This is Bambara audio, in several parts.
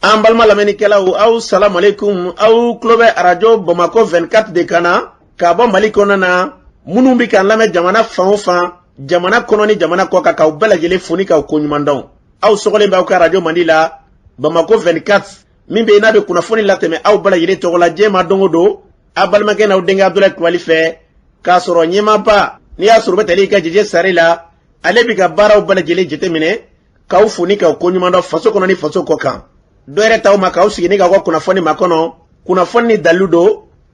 An balima lamɛnnikɛlaw, aw salamalekun. Aw tulo bɛ Arajo Bamakɔ 24 de kan na k'a bɔ Mali kɔnɔna na. Minnu bɛ k'an lamɛn jamana fan o fan, jamana kɔnɔ ni jamana kɔ kan, k'aw bɛɛ lajɛlen fo ni k'aw koɲuman dɔn. Aw sɔgɔlen bɛ aw ka arajo mandi la, Bamakɔ 24, min bɛ yen n'a bɛ kunnafoni latɛmɛ aw bɛɛ lajɛlen tɔgɔ la diɲɛ ma don o don, aw balimakɛ n'aw denkɛ Abudulayi Kulubali fɛ, k'a sɔrɔ ɲɛmaaba n'i y'a sɔrɔ bɛ tali kɛ Jɛjɛ Sare la, ale bɛ ka baaraw bɛɛ lajɛlen jateminɛ, k'aw fo ni k'aw koɲuman dɔn faso kɔnɔ ni faso kɔ kan. Dɔ yɛrɛ t'aw ma k'aw sigi ni k'aw ka kunnafoni makɔnɔ, kunnafoni ni dalilu don,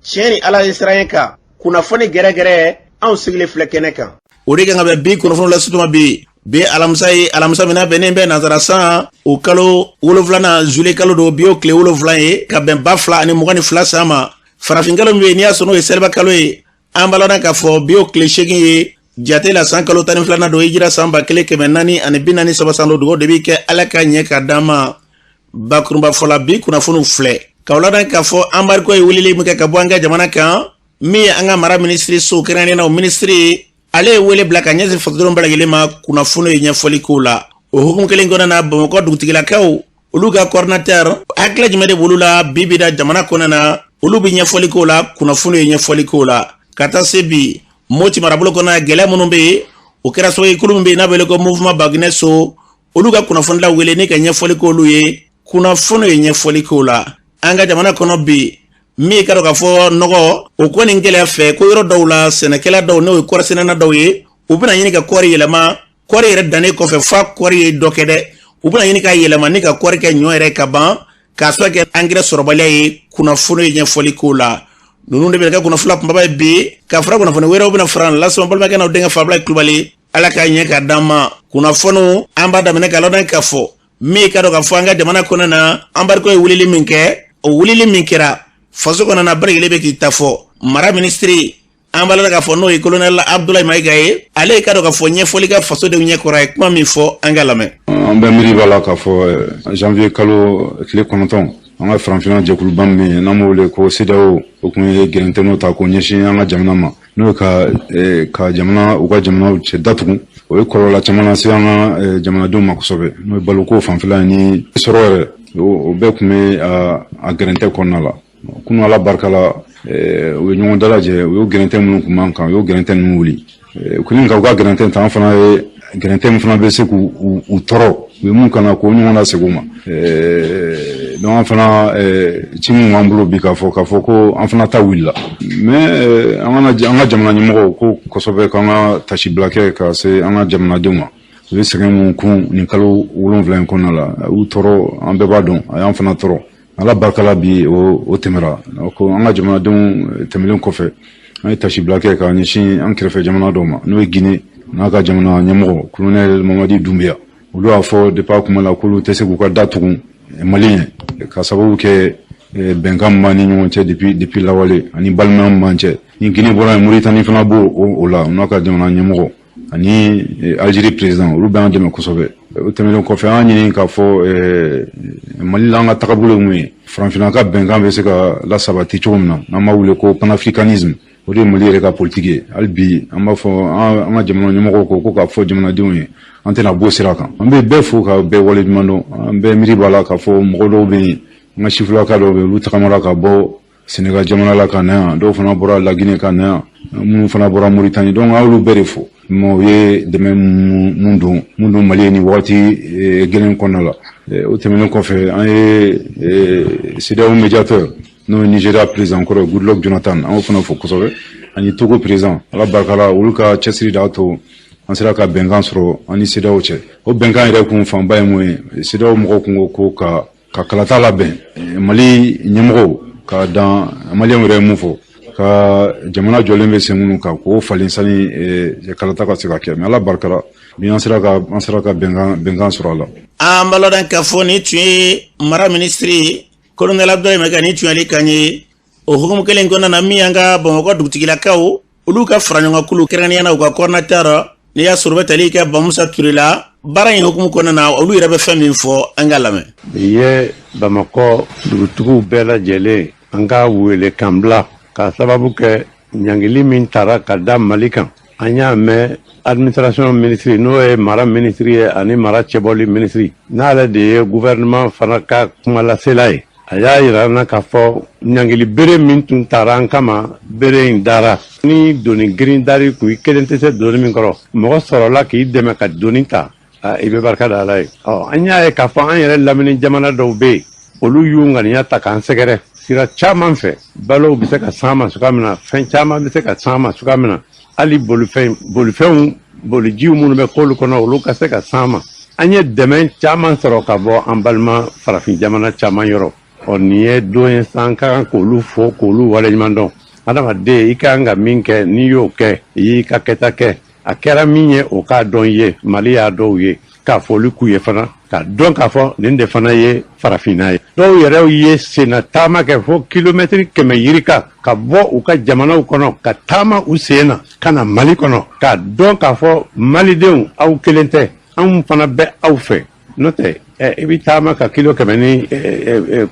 tiɲɛ ni Ala ye siran kan, kunnafoni gɛrɛgɛrɛ, anw sigilen filɛ kɛnɛ kan. O de kan ka bɛn bi kunnafoni lasutuma bi. Bi alamisa ye alamisa min bɛnnen bɛ nansara san o kalo 7nan, zule kalo don. Bi o tile 7 ye ka bɛn 2022 san ma. Farafin kalo min bɛ yen n'i y'a sɔrɔ n'o ye seliba kalo ye, an b'a lɔn k'a fɔ bi o tile 8 ye jate la, san kalo 12nan don, hijira san 1443 san don. Dugawu de bɛ kɛ Ala ka ɲɛ ka d'an ma. Bakurunba fɔla, bi kunnafoniw filɛ k'aw ladɔn k'a fɔ embargo ye weleli min kɛ ka bɔ an ka jamana kan, min ye an ka mara minisiri so kɛrɛnkɛrɛnnenya na, o minisiri ale ye wele bila ka ɲɛsin fasodenw bɛɛ lajɛlen ma kunnafoni ye ɲɛfɔli kow la. O hukumu kelen kɔnɔna na, Bamakɔ dugutigilakaw, olu ka coordinateur, hakilila jumɛn de b'olu la bi bi da jamana kɔnɔna na? Olu bɛ ɲɛfɔli kow la, kunnafoni ye ɲɛfɔli kow la. Ka taa se bi Moti marabolo kɔnɔ, gɛlɛya minnu bɛ yen, o kɛra sababu ye kulu min bɛ yen n'a bɛ wele ko Mouvement Baginɛ So, olu ka kunnafonidilaw wele ni ka ɲɛfɔli k'olu ye, kunnafoni ye ɲɛfɔli kow la. An ka jamana kɔnɔ bi, min ye ka dɔn k'a fɔ nɔgɔ o ko nin gɛlɛya fɛ, ko yɔrɔ dɔw la sɛnɛkɛla dɔw, n'o ye kɔɔrisɛnɛna dɔw ye, u bɛna ɲini ka kɔɔri yɛlɛma. Kɔɔri yɛrɛ dannen kɔfɛ, fa kɔɔri ye dɔ kɛ dɛ, u bɛna ɲini ka yɛlɛma ni ka kɔɔri kɛ ɲɔ yɛrɛ ka ban, k'a sababu kɛ angɛrɛ sɔrɔbaliya ye. Kunnafoni ye ɲɛfɔli kow la. Ninnu de bɛ kɛ kunnafoni kunbaba ye bi, ka fara kunnafoni wɛrɛw bɛna fara lasɔn. Balimakɛ n'aw denkɛ Fabila Kulubali, Ala k'a ɲɛ ka d'an ma. Kunnafoniw, an b'a daminɛ ka lɔn k'a fɔ min ye ka dɔn k'a fɔ an ka jamana kɔnɔna na, embargo ye wulili min kɛ, o wulili min kɛra faso kɔnɔna na, bɛɛ lajɛlen bɛ k'i ta fɔ. Mara minisiri, an b'a la k'a fɔ n'o ye colonel Abdoulaye Mayiga ye, ale ye ka dɔn k'a fɔ ɲɛfɔli kɛ fasodenw ɲɛkɔrɔ. A ye kuma min fɔ, an ka lamɛn. An bɛ miiri b'a la k'a fɔ janvier kalo tile 9, an ka farafinna jɛkuluba min bɛ yen n'an b'o wele ko CEDEAO, o tun ye gɛrɛntɛnw ta k'o ɲɛsin an ka jamana ma, n'o ye ka jamana u ka jamanaw cɛ datugu. O ye kɔlɔlɔ caman lase an ka jamanadenw ma kosɛbɛ, n'o ye baloko fanfɛla ni sɔrɔ yɛrɛ, o bɛɛ tun bɛ a gɛrɛntɛ kɔnɔna la. Kunun, Ala barika la, u ye ɲɔgɔn dalajɛ, u y'o gɛrɛntɛ minnu tun b'an kan, u y'o gɛrɛntɛ ninnu wuli. U kɛlen ka u ka gɛrɛntɛ ta, an fana ye gɛrɛntɛ min fana bɛ se k'u u tɔɔrɔ, u ye mun kana k'o ɲɔgɔn lasegin u ma. Donc an fana ci min b'an bolo bi, k'a fɔ ko an fana ta wulila, mais an ka jamana ɲɛmɔgɔw ko kosɛbɛ k'an ka tasibila kɛ ka se an ka jamanadenw ma. U ye sɛgɛn mun kun nin kalo 7 in kɔnɔna la, a y'u tɔɔrɔ, an bɛɛ b'a dɔn, a y'an fana tɔɔrɔ. Ala barika la, bi o tɛmɛra. Ko an ka jamanadenw tɛmɛlen kɔfɛ, an ye tasibila kɛ ka ɲɛsin an kɛrɛfɛ jamana dɔw ma, n'o ye Guinée n'a ka jamana ɲɛmɔgɔ colonel Mamadi Doumbouya. Olu y'a fɔ depuis a kuma la k'olu tɛ se k'u ka da tugun Mali ɲɛ, ka sababu kɛ bɛnkan min b'an ni ɲɔgɔn cɛ depuis lawale ani balimaya min b'an cɛ. Ni Guinée bɔra yen, Mauritanie fana b'o o la, n'a ka jamana ɲɛmɔgɔ ani Algérie président, olu b'an dɛmɛ kosɛbɛ. O tɛmɛnen kɔfɛ, an y'a ɲini k'a fɔ Mali la, an ka tagabolo ye mun ye, farafinna ka bɛnkan bɛ se ka lasabati cogo min na, n'an b'a wele ko panafricanisme, o de ye Mali yɛrɛ ka politiki ye. Hali bi an b'a fɔ an ka jamana ɲɛmɔgɔw ko k'a fɔ jamanadenw ye, an tɛna bɔ sira kan. An bɛ bɛɛ fo ka bɛɛ waleɲuman dɔn. An bɛɛ miiri b'a la k'a fɔ mɔgɔ dɔw bɛ yen, an ka sifilaka dɔw bɛ yen, olu tagamara ka bɔ Sénégal jamana la ka na yan, dɔw fana bɔra Laginɛ ka na yan, minnu fana bɔra Mauritanie. Donc an y'olu bɛɛ de fo, u ye dɛmɛ mun don Mali ye nin wagati gɛlɛn kɔnɔna la. O tɛmɛnen kɔfɛ, an ye CEDEAO médiateur, n'o ye Nigéria président kɔrɔ Goodluck Jonathan, an y'o fana fo kosɛbɛ, ani Togo président. Ala barika la, olu ka cɛsiri de y'a to an sera ka bɛnkan sɔrɔ an ni CEDEAO cɛ. O bɛnkan yɛrɛ kun fanba ye mun ye? CEDEAO mɔgɔw kun ko ko ka kalata labɛn. Mali ɲɛmɔgɔw ka dan maliyɛnw yɛrɛ ye mun fɔ, ka jamana jɔlen bɛ sen minnu kan, k'o falen sani kalata ka se ka kɛ. Mais Ala barika la, bi an sera ka bɛnkan sɔrɔ a la. An b'a lɔn k'a fɔ nin tun ye mara minisiri colonel Abdoulaye Mayiga, nin tun y'ale kan ye. O hukumu kelen kɔnɔna na, min y'an ka Bamakɔ dugutigilakaw, olu ka fara ɲɔgɔn kulu, kɛrɛnkɛrɛnnenya la u ka coordinateur, n'i y'a sɔrɔ u bɛ tali kɛ Bamusa Ture la, baara in hukumu kɔnɔna na, olu yɛrɛ bɛ fɛn min fɔ, an ka lamɛn. Bi ye Bamakɔ dugutigiw bɛɛ lajɛlen an ka wele kan bila, k'a sababu kɛ ɲangili min tara ka da Mali kan. An y'a mɛn administration minisiri, n'o ye mara minisiri ye, ani mara cɛbɔli minisiri, n'ale de ye gouvernement fana ka kumalasela ye, a y'a yira an na k'a fɔ ɲangili bere min tun tara an kama, bere in dara. Ni doni girin dari kun, i kelen tɛ se doni min kɔrɔ, mɔgɔ sɔrɔla k'i dɛmɛ ka doni ta, i bɛ barika da Ala ye. Ɔ, an y'a ye k'a fɔ an yɛrɛ lamini jamana dɔw bɛ yen, olu y'u ŋaniya ta k'an sɛgɛrɛ sira caman fɛ. Balow bɛ se ka s'an ma cogoya min na, fɛn caman bɛ se ka s'an ma cogoya min na, hali bolifɛn, bolifɛnw, bolijiw minnu bɛ k'olu kɔnɔ, olu ka se ka s'an ma. An ye dɛmɛ caman sɔrɔ ka bɔ an balima farafin jamana caman yɔrɔ. Ɔ, nin ye don ye san ka kan k'olu fo, k'olu waleɲuman dɔn. Adamaden, i ka kan ka min kɛ, n'i y'o kɛ, i y'i ka kɛta kɛ. A kɛra min ye, o k'a dɔn i ye. Mali y'a dɔw ye k'a fɔli k'u ye fana, k'a dɔn k'a fɔ nin de fana ye farafinna ye. Dɔw yɛrɛ ye senna taama kɛ fo kilomɛtiri 100 yirika ka bɔ u ka jamanaw kɔnɔ, ka taama u sen na ka na Mali kɔnɔ, k'a dɔn k'a fɔ malidenw, aw kelen tɛ, anw fana bɛ aw fɛ. N'o tɛ, i bɛ taama ka kilo 100 ni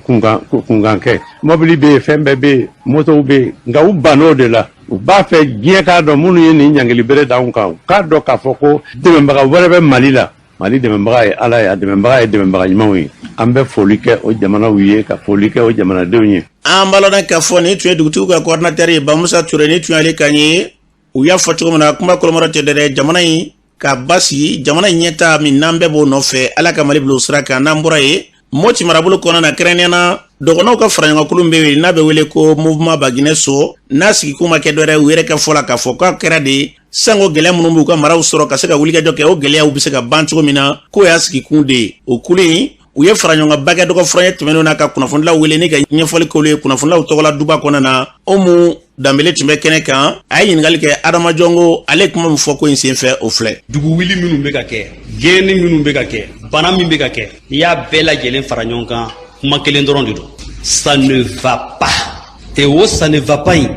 kunkan kunkan kɛ, mɔbili bɛ yen, fɛn bɛɛ bɛ yen, motow bɛ yen, nka u bann'o de la. U b'a fɛ diɲɛ k'a dɔn minnu ye nin ɲangili bere d'anw kan, u k'a dɔn k'a fɔ ko dɛmɛbaga wɛrɛ bɛ Mali la. Mali dɛmɛbaga ye Ala ye, a dɛmɛbaga ye dɛmɛbaga ɲumanw ye. An bɛ foli kɛ o jamanaw ye, ka foli kɛ o jamanadenw ye. An b'a lɔn k'a fɔ nin tun ye dugutigiw ka coordinateur ye, Bamusa Ture. Nin tun y'ale kan ye. U y'a fɔ cogo min na, kuma kɔlɔmɔrɔ tɛ dɛ, jamana in ka basigi, jamana in ɲɛta min n'an bɛɛ b'o nɔfɛ, Ala ka Mali bila o sira kan. N'an bɔra yen, Moti marabolo kɔnɔna na, kɛrɛnkɛrɛnnenya na dɔgɔnɔw ka faraɲɔgɔnkulu bɛ wele n'a bɛ wele ko Mouvement Baginɛ So, n'a sigikun ma kɛ dɔwɛrɛ, u yɛrɛ ka fɔ la k'a fɔ k'a kɛra de sango gɛlɛya minnu b'u ka maraw sɔrɔ, ka se ka wulikajɔ kɛ, o gɛlɛyaw bɛ se ka ban cogo min na, k'o y'a sigikun de ye. O kulu in, u ye faraɲɔgɔnkanba kɛ dɔgɔ furancɛ tɛmɛnenw na, ka kunnafonidilaw wele ni ka ɲɛfɔli k'olu ye kunnafonidilaw tɔgɔla duba kɔnɔna na. O mu Danbele tun bɛ kɛnɛ kan, a ye ɲininkali kɛ Adama Jɔngo, ale kuma min fɔ ko in senfɛ, o filɛ. Dugu wuli minnu bɛ ka kɛ, gɛnni minnu bɛ ka kɛ, bana min bɛ ka kɛ, n'i y'a bɛɛ lajɛlen fara ɲɔgɔn kan, kuma kelen dɔrɔn de don: ça ne va pas. Et o ça ne va pas in,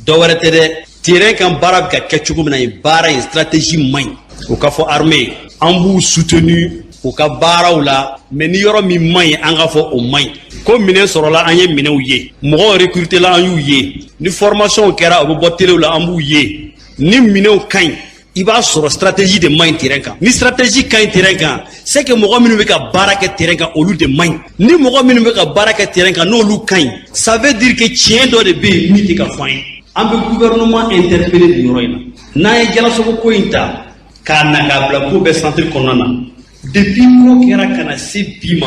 dɔ wɛrɛ tɛ dɛ, terrain kan baara bɛ ka kɛ cogo min na yen, baara in stratégie man ɲi. O ka fɔ armée, an b'u soutenir u ka baaraw la, mais ni yɔrɔ min man ɲi, an ka fɔ o man ɲi. Ko minɛn sɔrɔla, an ye minɛnw ye, mɔgɔw recruter la, an y'u ye, ni formation kɛra, o bɛ bɔ telew la, an b'u ye. Ni minɛnw ka ɲi, i b'a sɔrɔ stratégie de man ɲi terrain kan. Ni stratégie ka ɲi terrain kan, c'est que mɔgɔ minnu bɛ ka baara kɛ terrain kan, olu de man ɲi. Ni mɔgɔ minnu bɛ ka baara kɛ terrain kan, n'olu ka ɲi, ça veut dire que tiɲɛ dɔ de bɛ yen min tɛ ka fɔ an ye. An bɛ gouvernement interpeller nin yɔrɔ in na. N'an ye Jalasogo ko in ta k'a na k'a bila ko bɛɛ centre kɔnɔna na, depuis ko kɛra ka na se bi ma,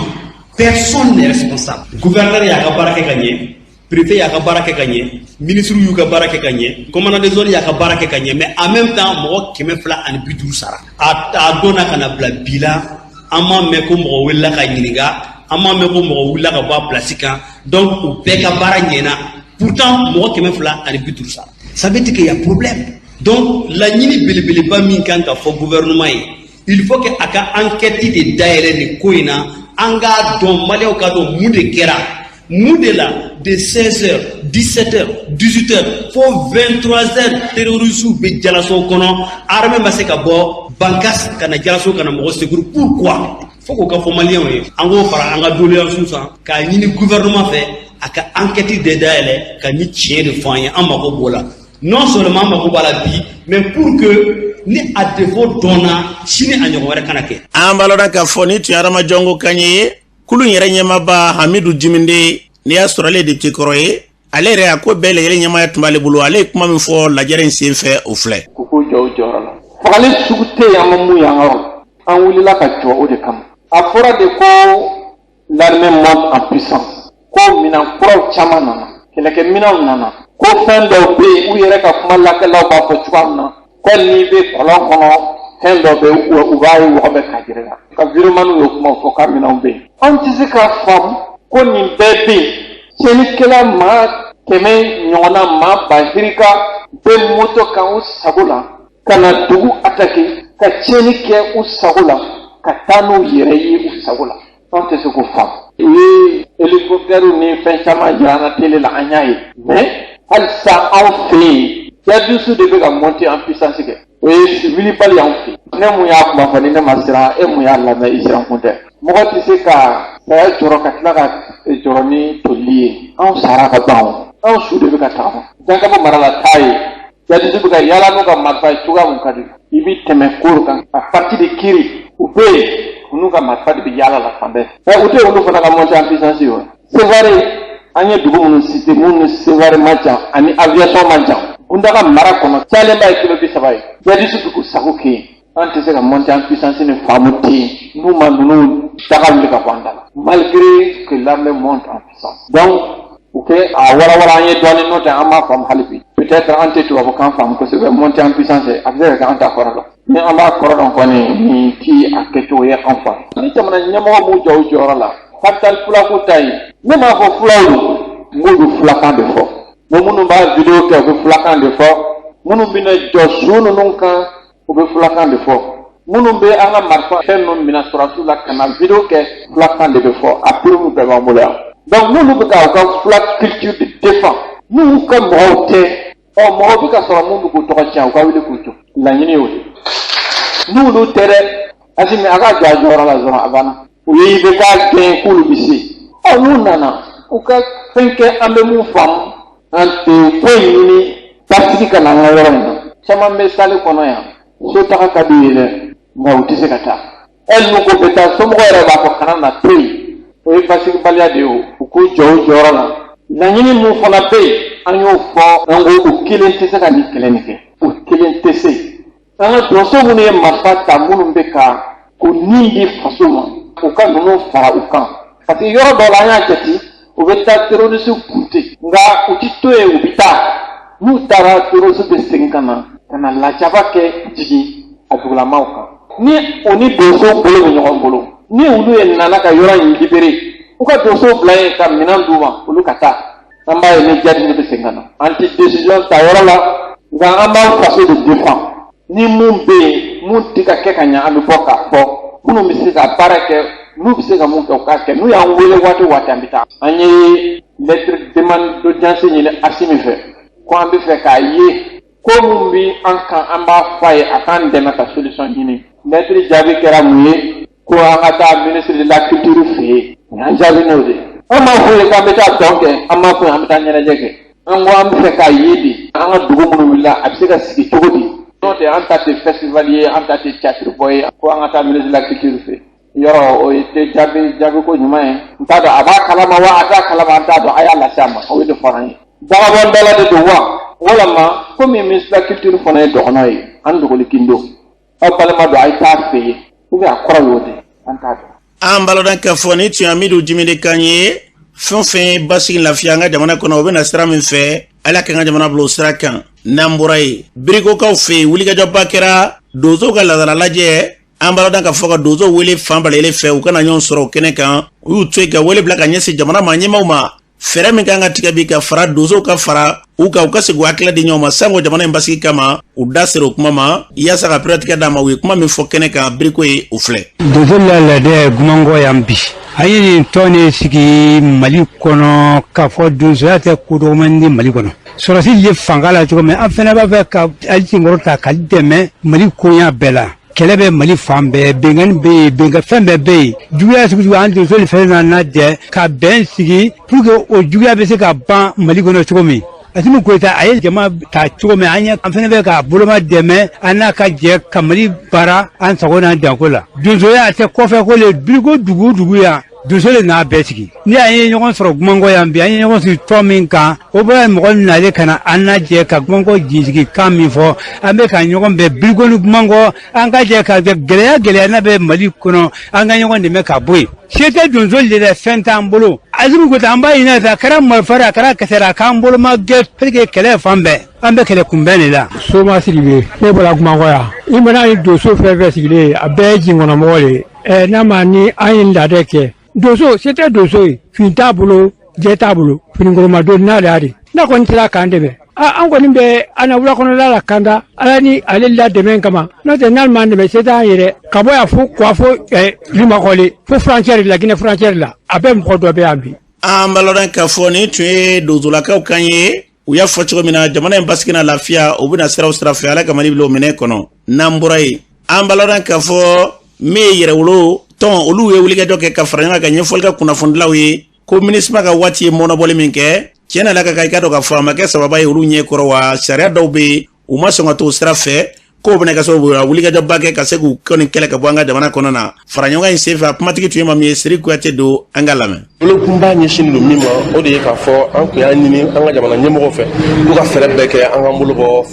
personne n'est responsable. Gouverneur y'a ka baara kɛ ka ɲɛ, préfet y'a ka baara kɛ ka ɲɛ, ministre y'u ka baara kɛ ka ɲɛ, commandant de zone y'a ka baara kɛ ka ɲɛ, mais en même temps mɔgɔ 250 sara. A donna ka na bila bi la, an m'a mɛn ko mɔgɔ wulila ka ɲininka, an m'a mɛn ko mɔgɔ wulila ka bɔ a place kan. Donc u bɛɛ ka baara ɲɛna, pourtant mɔgɔ 250 sara. Ça veut dire qu'il y a problème. Donc laɲini belebeleba min kan ka fɔ gouvernement ye, il faut que a ka enquête de dayɛlɛ nin ko in na. An k'a dɔn, maliyɛnw k'a dɔn mun de kɛra, mun de la de 16h, 17h, 18h fo 23h, terroristes bɛ Jalaso kɔnɔ, armée ma se ka bɔ Bankas ka na Jalaso ka na mɔgɔ sécuriser. Pourquoi? Fo k'o ka fɔ maliyɛnw ye. An k'o fara an ka doléance kan, k'a ɲini gouvernement fɛ a ka enquête de dayɛlɛ ka ni tiɲɛ de fɔ an ye. An mako b'o la. Non seulement an mako b'a la bi, mais pour que ni a défaut dɔnna, sini a ɲɔgɔn wɛrɛ kana kɛ. An b'a lɔn k'a fɔ ni tun ye Adama Jɔngo kan ye, kulu in yɛrɛ ɲɛmaaba Hamidu Jiminde, n'i y'a sɔrɔ ale ye député kɔrɔ ye, ale yɛrɛ a ko bɛɛ lajɛlen ɲɛmaaya tun b'ale bolo. Ale ye kuma min fɔ lajɛrɛ in sen fɛ, o filɛ. K'u k'u jɔ u jɔyɔrɔ la. Fagali sugu tɛ yen, an ma mun ye an ka yɔrɔ la. An wulila ka jɔ o de kama. A fɔra de ko l'armée monte en puissance, ko minɛn kuraw caman nana, kɛlɛkɛminɛnw nana, ko fɛn dɔw bɛ yen, u yɛrɛ ka kuma lakɛlaw b'a fɔ cogoya min na, ko n'i bɛ kɔlɔn kɔnɔ, fɛn dɔ bɛ, u b'a ye wɔgɔbɛ k'a jira la, ka viremaniw ye kuma fɔ k'a minɛnw bɛ yen. Anw tɛ se k'a faamu ko nin bɛɛ bɛ yen, tiɲɛnikɛla maa 100 ɲɔgɔnna, maa bahirika bɛ moto kan u sago la ka na dugu attaquer, ka tiɲɛni kɛ u sago la, ka taa n'u yɛrɛ ye u sago la. Anw tɛ se k'o faamu. U ye hélicoptère ni fɛn caman jira an na télé la, an y'a ye, mais halisa anw fɛ yen, djihadistes de bɛ ka monter en puissance kɛ. O ye wulibali anw fɛ. Ne mun y'a kuma fɔ, ni ne ma siran, e mun y'a lamɛn, i siran kun tɛ. Mɔgɔ tɛ se ka saya jɔrɔ ka tila ka jɔrɔ ni toli ye. Anw sara ka ban o, anw su de bɛ ka tagama. Dankaba mara la taa ye. Jihadistes bɛ ka yaala n'u ka marifa ye cogoya mun ka di i bɛ tɛmɛ koro kan à partir de Kiri u bɛ yen u n'u ka marifa de bɛ yaala la fan bɛɛ ɛ u tɛ olu fana ka montée en puissance ye wa. Sevare an ye dugu minnu cité minnu ni Sevare man jan ani aviation man jan Gundaga mara kɔnɔ cayalenba ye kilo 30 ye jihadistes bɛ k'u sago kɛ yen. An tɛ se ka montée en puissance ni faamu ten n'u ma ninnu daga wuli ka bɔ an da la malgré que l'armée monte en puissance. Donc u kɛ a walawala an ye dɔɔnin, n'o tɛ an m'a faamu hali bi. Peut-être an tɛ tubabukan faamu kosɛbɛ. Montée en puissance, a bɛ se ka kɛ an t'a kɔrɔ dɔn. Ni an b'a kɔrɔ dɔn kɔni, nin ti a kɛcogo ye an fa. Ni jamana ɲɛmɔgɔ m'u jɔ u jɔyɔrɔ la, capital fulako ta yen, ne m'a fɔ fulaw don, n k'olu fulakan de fɔ. N ko minnu b'a vidéo kɛ, u bɛ fulakan de fɔ. Minnu bɛna jɔ su ninnu kan, u bɛ fulakan de fɔ. Minnu bɛ an ka marifa fɛn ninnu minɛ sɔrɔdasiw la ka na vidéo kɛ, fulakan de bɛ fɔ. A preuve bɛɛ b'an bolo yan. Donc n'olu bɛ ka u ka fula culture de défend, n'u ka mɔgɔw tɛ, ɔ mɔgɔ bɛ ka sɔrɔ mun bɛ k'u tɔgɔ tiɲɛ, u ka wuli k'u jɔ. Laɲini y'o de ye. N'olu tɛ dɛ, Asimi a ka jɔ a jɔyɔrɔ la dɔrɔn, a banna. U ye IBK gɛn k'olu bɛ se, ɔ n'u nana u ka fɛn kɛ, an bɛ mun faamu? An tɛ foyi ɲini basigi ka na an ka yɔrɔ in na. Caman bɛ salle kɔnɔ yan, so taga ka d'u ye dɛ, nka u tɛ se ka taa. Hali n'u ko bɛ taa, somɔgɔw yɛrɛ b'a fɔ kana na to yen. O ye basigibaliya de ye. O u k'u jɔ u jɔyɔrɔ la. Laɲini mun fana bɛ yen, an y'o fɔ, an ko u kelen tɛ se ka nin kɛlɛ nin kɛ, u kelen tɛ se. An ka donso minnu ye marifa ta, minnu bɛ ka k'u ni di faso ma, u ka ninnu fara u kan, parce que yɔrɔ dɔw la, an y'a jate, u bɛ taa terroriste kunte, nka u ti to yen, u bɛ taa. N'u taara, terroriste bɛ segin ka na ka na lajaba kɛ jigin a dugulamaw kan. Ni o ni donsow bolo bɛ ɲɔgɔn bolo, ni olu ye nana ka yɔrɔ in libéré, u ka donsow bila yen ka minɛn d'u ma, olu ka taa, an b'a ye ni jihadiste bɛ segin ka na. An tɛ décision ta yɔrɔ la, nka an b'an faso de défend. Ni mun bɛ yen, mun tɛ ka kɛ ka ɲɛ, an bɛ bɔ k'a fɔ. Minnu bɛ se ka baara kɛ, n'u bɛ se ka mun kɛ, u k'a kɛ. N'u y'an wele waati o waati, an bɛ taa. An ye lettre demande d'audience ɲini Asimi fɛ ko an bɛ fɛ k'a ye ko mun bɛ an kan, an b'a fɔ a ye a k'an dɛmɛ ka solution ɲini. Lettre jaabi kɛra mun ye? Ko an ka taa ministre de la culture fɛ yen. An jaabi n'o de ye. An m'a fɔ ye k'an bɛ taa dɔn kɛ, an m'a fɔ ye an bɛ taa ɲɛnajɛ kɛ. An ko an bɛ fɛ k'a ye de, an ka dugu minnu wulila, a bɛ se ka sigi cogo di? N'o tɛ, an ta tɛ festival ye, an ta tɛ théâtre bɔ ye ko an ka taa ministre de la culture fɛ yɔrɔ. O ye tɛ jaabi jaabi ko ɲuman ye. N t'a dɔn a b'a kalama wa a t'a kalama, an t'a dɔn. A y'a lase a ma, o de fɔra an ye. Dagabɔndala de don wa, walama komi ministre de la culture fana ye dɔgɔnɔ ye, an dogoli kindo, aw balima don, a ye taa fɛ yen, ou bien a kɔrɔ y'o de, an t'a dɔn. An balima k'a fɔ ni tun ye Amidu Jimide kan ye. Fɛn o fɛn ye basigi, lafiya an ka jamana kɔnɔ, o bɛna sira min fɛ, Ala ka an ka jamana bila o sira kan. N'an bɔra yen, Birikokaw fɛ yen, wulikajɔba kɛra donsow ka laadala lajɛ. An b'a dɔn k'a fɔ ka donsow wele fan bɛɛ fɛ u kana ɲɔgɔn sɔrɔ o kɛnɛ kan. U y'u to yen ka wele bila ka ɲɛsin jamana maa ɲɛmaaw ma, fɛɛrɛ min kan ka tigɛ bi ka fara donsow ka fara u kan, u ka segin u hakilila di ɲɔgɔn ma sanko jamana in basigi kama. U da sera o kuma ma yaasa ka pɛrɛtigɛ d'a ma. U ye kuma min fɔ kɛnɛ kan Biriko ye, o filɛ. Donso la laada ye Gumankɔ yan bi. An ye nin tɔn de sigi Mali kɔnɔ k'a fɔ donsoya tɛ ko dɔgɔmani di Mali kɔnɔ. Sɔrɔsi ye fanga la cogo min, an fana b'a fɛ ka ali senkɔrɔ ta ka dɛmɛ Mali koɲa bɛɛ la. Kɛlɛ bɛ Mali fan bɛɛ, benkanni bɛ yen, benka fɛn bɛɛ bɛ yen, juguya sugu sugu. An donso fɛn nana jɛ ka bɛn sigi pour que o juguya bɛ se ka ban Mali kɔnɔ cogo min. Asimi Goyita a ye jama ta cogo min, an ye an fana bɛ ka boloma dɛmɛ, an n'a ka jɛ ka Mali baara an sago n'an danko la. Donsoya a tɛ kɔfɛ ko le. Biriko dugu o dugu yan, donso de n'a bɛɛ sigi. Ni an ye ɲɔgɔn sɔrɔ Gumankɔ yan bi, an ye ɲɔgɔn sigi tɔn min kan, o bɔra mɔgɔ nalen ka na an lajɛ ka Gumankɔ jinsigi kan min fɔ, an bɛ ka ɲɔgɔn bɛn Biriko ni Gumankɔ, an ka jɛ ka gɛlɛya gɛlɛya n'a bɛ Mali kɔnɔ, an ka ɲɔgɔn dɛmɛ ka bɔ yen. Se tɛ donso de dɛ, fɛn t'an bolo. Asimi Goyita, an b'a ɲini a fɛ, a kɛra marifa a kɛra kisɛ a k'an bolo ma gɛ parce que kɛlɛ fan bɛɛ, an bɛ kɛlɛ kunbɛn de la. Soma Sidibe, ne bɔra Gumankɔ yan. I mana ni donso fɛn fɛn sigilen, a bɛɛ ye jinkɔnɔmɔgɔ de ye. Ɛ n'a ma ni an ye laada kɛ, donso se tɛ donso ye, fin t'a bolo, jɛ t'a bolo, finikoloma don n'a de de n'a kɔni sera k'an dɛmɛ, an kɔni bɛ an na wula kɔnɔla la kanda Ala ni ale la dɛmɛ kama. N'o tɛ, n'ale m'an dɛmɛ, se t'an yɛrɛ ka bɔ yan fo kuwa fo Limakɔle fo frontière la, Guinée frontière la, a bɛɛ mɔgɔ dɔ bɛ yan bi. An b'a lɔn k'a fɔ nin tun ye donsolakaw kan ye. U y'a fɔ cogo min na, jamana in basigi na lafiya, u bɛna siraw sira fɛ, Ala ka Mali bila o minɛ kɔnɔ. N'an bɔra yen, an b'a lɔn k'a fɔ min ye yɛrɛwolo tɔn, olu ye wulikajɔ kɛ ka fara ɲɔgɔn kan ka ɲɛfɔli kɛ kunnafonidilaw ye ko MINUSMA ka waati ye mɔnɔbɔli min kɛ, tiɲɛ na, ka i ka dɔn k'a fɔ a ma kɛ sababa ye olu ɲɛ kɔrɔ wa. Sariya dɔw bɛ yen. U ma sɔn ka t'o sira fɛ, k'o bɛna kɛ sababu ye wulikajɔba kɛ ka se k'u kɔni kɛlɛ ka bɔ an ka jamana kɔnɔ na. Faraɲɔgɔn in senfɛ, a kumatigi tun ye maa min ye, Siri Kuyate don. An ka lamɛn. Bolokunba ɲɛsin don min ma, o de ye k'a fɔ an tun y'a ɲini an ka jamana ɲɛmɔgɔw fɛ k'u ka fɛɛrɛ bɛɛ kɛ an k'an bolo bɔ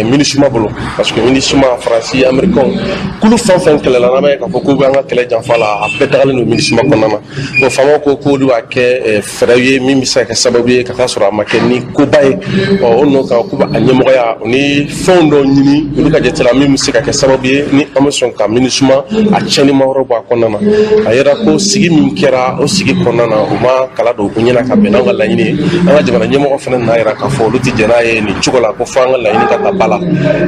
MINUSMA bolo, parce que MINUSMA, Faransi, Américains, kulu fɛn fɛn kɛlɛla, n'an b'a ye k'a fɔ k'u bɛ an ka kɛlɛ janfa la, a bɛɛ dagalen don MINUSMA kɔnɔna na. Bon, faamaw ko k'olu b'a kɛ fɛɛrɛ ye min bɛ se ka kɛ sababu ye ka taa sɔrɔ a ma kɛ ni koba ye. Ɔ, o nɔ kan, k'u b'a ɲɛmɔgɔya o ni fɛnw dɔw ɲini olu ka jate la min bɛ se ka kɛ sababu ye ni an bɛ sɔn ka MINUSMA a tiɲɛni ma yɔrɔ bɔ a kɔnɔna na. A yɛrɛ ko sigi min kɛra, o sigi kɔnɔna na, u ma kala don u ɲɛna ka bɛn n'an ka laɲini ye. An ka jamana ɲɛmɔgɔ fana nana yira k'a fɔ olu tɛ jɛn n'a ye nin cogo la, ko fo an ka laɲini ka ta ba la.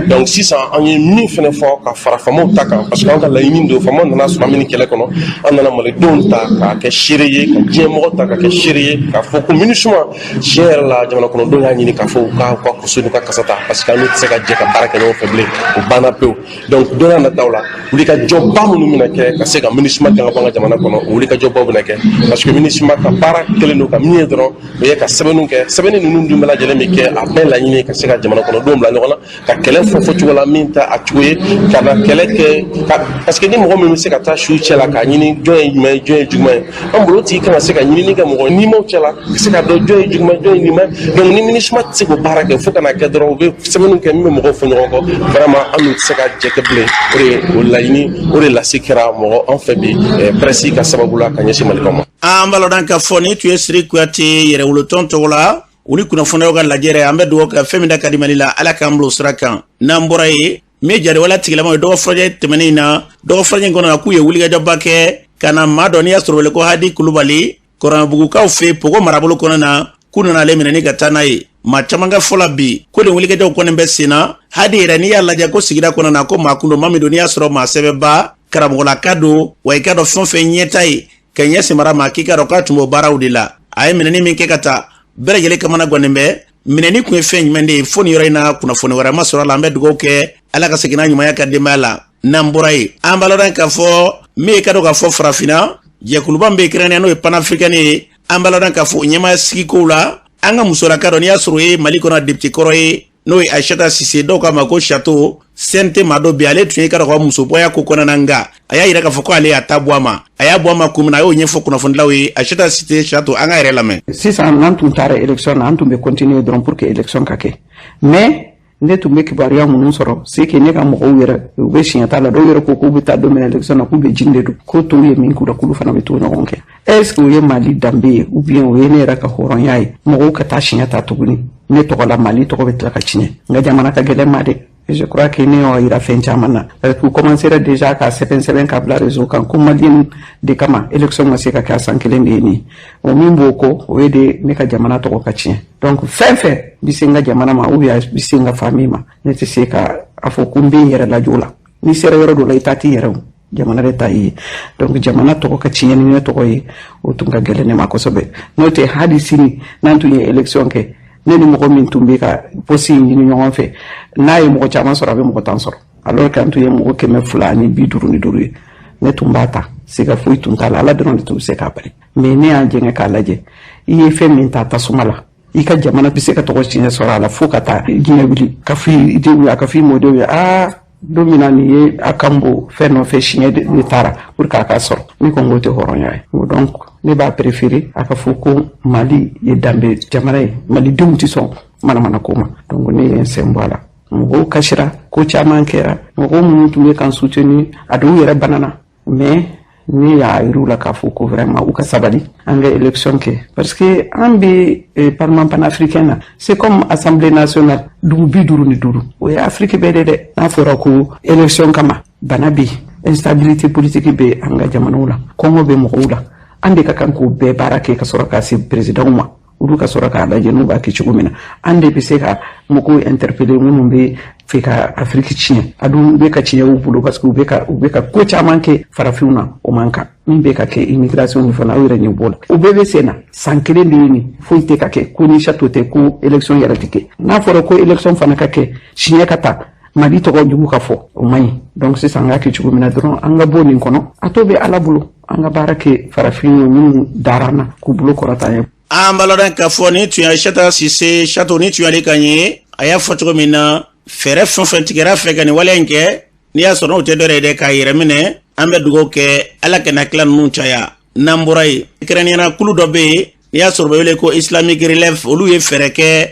Donc sisan, an ye min fana fɔ ka fara faamaw ta kan, parce que an ka laɲini don, faamaw nana sɔrɔ an bɛ nin kɛlɛ kɔnɔ, an nana malidenw ta k'a kɛ seere ye, ka diɲɛmɔgɔ ta k'a kɛ seere ye, k'a fɔ ko MINUSMA, tiɲɛ yɛrɛ la, jamana kɔnɔdenw y'a ɲini k'a fɔ u ka kuso n'u ka kasa ta, parce que an n'u tɛ se ka jɛ ka baara kɛ ɲɔgɔn fɛ bilen, o banna pewu. Donc don n'a nataw la, wulikajɔba minnu bɛna kɛ ka se ka MINUSMA gɛn ka bɔ an ka jamana kɔnɔ, o wulikajɔbaw bɛna kɛ, parce que MINUSMA ka baara kɛlen don ka min ye dɔrɔn, o ye ka sɛbɛnniw kɛ. Sɛbɛnni ninnu dun bɛɛ lajɛlen bɛ kɛ, a bɛɛ laɲini ka se ka jamana kɔnɔdenw bila ɲɔgɔn na ka kɛlɛ fɔ fɔcogo la min ta a cogo ye, ka na kɛlɛ kɛ ka, parce que ni mɔgɔ min bɛ se ka taa su cɛ la k'a ɲini jɔn ye ɲuman ye, jɔn ye juguman ye, an bolo, o tigi kan ka se ka ɲinini kɛ mɔgɔ nimaw cɛ la ka se ka dɔn jɔn ye juguman, jɔn ye ɲuman. Donc ni MINUSMA tɛ se k'o baara kɛ, fo ka na kɛ dɔrɔn u bɛ sɛbɛnniw kɛ min bɛ mɔgɔw fɔ ɲɔgɔn kɔ, vraiment an n'u tɛ se ka jɛ kɛ bilen. O de o laɲini, o de lase kɛra mɔgɔ an fɛ bi presse ka sababu la ka ɲɛsin malikaw ma. An b'a lɔn k'a fɔ ni tun ye Siri Kuyate yɛrɛwolotɔn tɔgɔ la, u ni kunnafoniyaw ka lajɛrɛ. An bɛ dugawu kɛ, fɛn min da ka di Mali la, Ala k'an bila o sira kan. N'an bɔra yen, min ye jariwala tigilamaw ye, dɔgɔ furajɛ tɛmɛnen in na, dɔgɔ furajɛ in kɔnɔ na, k'u ye wulikajɔba kɛ ka na maa dɔ, n'i y'a sɔrɔ wele ko Hadi Kulubali, Kɔrɔbugukaw fɛ Pogo marabolo kɔnɔ na, k'u nana ale minɛ ni ka taa n'a ye. Maa caman ka fɔ la bi ko nin wulikajɔw kɔni bɛ sen na. Hadi yɛrɛ, n'i y'a lajɛ ko sigida kɔnɔ na, ko maa kun don, maa min don, n'i y'a sɔrɔ maa sɛbɛnba karamɔgɔlaka don wa, i ka dɔn fɛn o fɛn ɲɛta ye ka ɲɛ samara ma, k'i ka dɔn k'a tun b'o baaraw de la. A ye minɛni min kɛ ka taa, bɛɛ lajɛlen kamana gannen bɛ. Minɛni kun ye fɛn jumɛn de ye? Fo nin yɔrɔ in na, kunnafoni wɛrɛ ma sɔrɔ a la. An bɛ dugawu kɛ, Ala ka segin n'a ɲumanya ka denbaya la. N'an bɔra yen, an b'a lɔn k'a fɔ min ye ka dɔn k'a fɔ farafinna jɛkuluba min bɛ kɛrɛnkɛrɛnnenya, n'o ye panafricaine ye, an b'a lɔn k'a fɔ ɲɛmaaya sigikow la, an ka musolaka dɔ, n'i y'a sɔrɔ o ye Mali kɔnɔ député kɔrɔ ye, n'o ye Ayisata Sise, dɔw k'a ma ko Chateau CNT maa dɔ bi, ale tun ye ka dɔn ka musobɔya ko kɔnɔna na, nka a y'a yira k'a fɔ ko ale y'a ta bɔ a ma. A y'a bɔ a ma kun min na, a y'o ɲɛfɔ kunnafonidilaw ye. Ayisata Sise Chateau, an ka yɛrɛ lamɛn. Sisan, n'an tun taara élection na, an tun bɛ continuer dɔrɔn pour que élection ka kɛ, mais ne tun bɛ kibaruya minnu sɔrɔ, c'est que ne ka mɔgɔw yɛrɛ, u bɛ siɲɛ t'a la. Dɔw yɛrɛ ko k'u bɛ taa don min na élection na, k'u bɛ jini de don, ko tɔw ye min k'u la, k'olu fana bɛ t'o ɲɔgɔn kɛ. Est ce que o ye Mali danbe ye, ou bien o ye ne yɛrɛ ka hɔrɔnya ye, mɔgɔw ka taa siɲɛ ta tuguni ne tɔgɔ la, Mali tɔgɔ bɛ tila ka tiɲɛ? N ka jamana ka gɛlɛn ma dɛ. Je crois que ne y'o yira fɛn caman na, parce que u commencera déjà k'a sɛbɛn sɛbɛn k'a bila réseau kan ko malien de kama élection ma se ka kɛ a san kelen de ye nin ye. O min b'o kɔ, o ye de ne ka jamana tɔgɔ ka tiɲɛ. Donc fɛn fɛn bɛ se n ka jamana ma, ou bien bɛ se n ka famille ma, ne tɛ se ka a fɔ ko n bɛ n yɛrɛ lajɔ o la. N'i sera yɔrɔ dɔ la, i ta t'i yɛrɛ, o jamana de ta ye. Donc jamana tɔgɔ ka tiɲɛ ni ne tɔgɔ ye, o tun ka gɛlɛn ne ma kosɛbɛ. N'o tɛ, hali sini n'an tun ye élection kɛ, ne ni mɔgɔ min tun bɛ ka poste in ɲini ɲɔgɔn fɛ, n'a ye mɔgɔ caman sɔrɔ, a bɛ mɔgɔ 10 sɔrɔ, alors que an tun ye mɔgɔ 255 ye, ne tun b'a ta, siga foyi tun t'a la. Ala dɔrɔn de tun bɛ se k'a bali. Mais ne y'a jɛngɛ k'a lajɛ, i ye fɛn min ta tasuma la, i ka jamana bɛ se ka tɔgɔ tiɲɛ sɔrɔ a la fo ka taa diɲɛ wuli, ka fɔ i denw ye, a ka fɔ i mɔdenw ye, aa, don min na nin ye a kan bɔ fɛn nɔfɛ, siɲɛ de taara pour que a ka sɔrɔ. Ne ko n k'o tɛ hɔrɔnya ye. Donc ne b'a préféré a ka fɔ ko Mali ye danbe jamana ye, malidenw tɛ sɔn manamana ko ma. Donc ne ye n sen bɔ a la. Mɔgɔw kasira, ko caman kɛra, mɔgɔw minnu tun bɛ kan soutenir, a dɔw yɛrɛ banana, mais ne y'a yir'u la k'a fɔ ko vraiment u ka sabali, an ka élection kɛ, parce que an bɛ parlement panafricain na, c'est comme assemblée nationale, dugu 55, o ye Afrique bɛɛ de dɛ. N'a fɔra ko élection kama, bana bɛ yen, instabilité politique bɛ an ka jamanaw la, kɔngɔ bɛ mɔgɔw la, an de ka kan k'o bɛɛ baara kɛ ka sɔrɔ ka se présidentw ma, olu ka sɔrɔ k'a lajɛ n'u b'a kɛ cogo min na. An de bɛ se ka mɔgɔw interpeller minnu bɛ fɛ ka Afiriki tiɲɛ. A dun bɛ ka tiɲɛ u bolo, parce que u bɛ ka ko caman kɛ farafinw na, o man kan. Min bɛ ka kɛ immigration ni fana, aw yɛrɛ ɲɛ b'o la, o bɛɛ bɛ sen na. San kelen de ye nin, foyi tɛ ka kɛ, ko ni Chateau tɛ, ko élection yɛrɛ tɛ kɛ. N'a fɔra ko élection fana ka kɛ, siɲɛ ka ta, Mali tɔgɔ jugu ka fɔ, o man ɲi. Donc sisan, an ka kɛ cogo min na dɔrɔn, an ka bɔ nin kɔnɔ, a to bɛ Ala bolo, an ka baara kɛ farafin ye minnu dara an na k'u bolo kɔrɔta an ye. An b'a lɔn k'a fɔ ni tun ye Ayisata Sise Chateau, ni tun y'ale kan ye, a y'a fɔ cogo min na. Fɛɛrɛ fɛn fɛn tigɛra fɛ ka nin waleya in kɛ, n'i y'a sɔrɔ n'o tɛ dɔwɛrɛ ye dɛ, k'a yɛrɛ minɛ. An bɛ dugawu kɛ, Ala kana tila ninnu caya. N'an bɔra yen, kɛrɛnkɛrɛnnenya kulu dɔ bɛ yen, n'i y'a sɔrɔ u bɛ wele ko Islamic Relief, olu ye fɛɛrɛ kɛ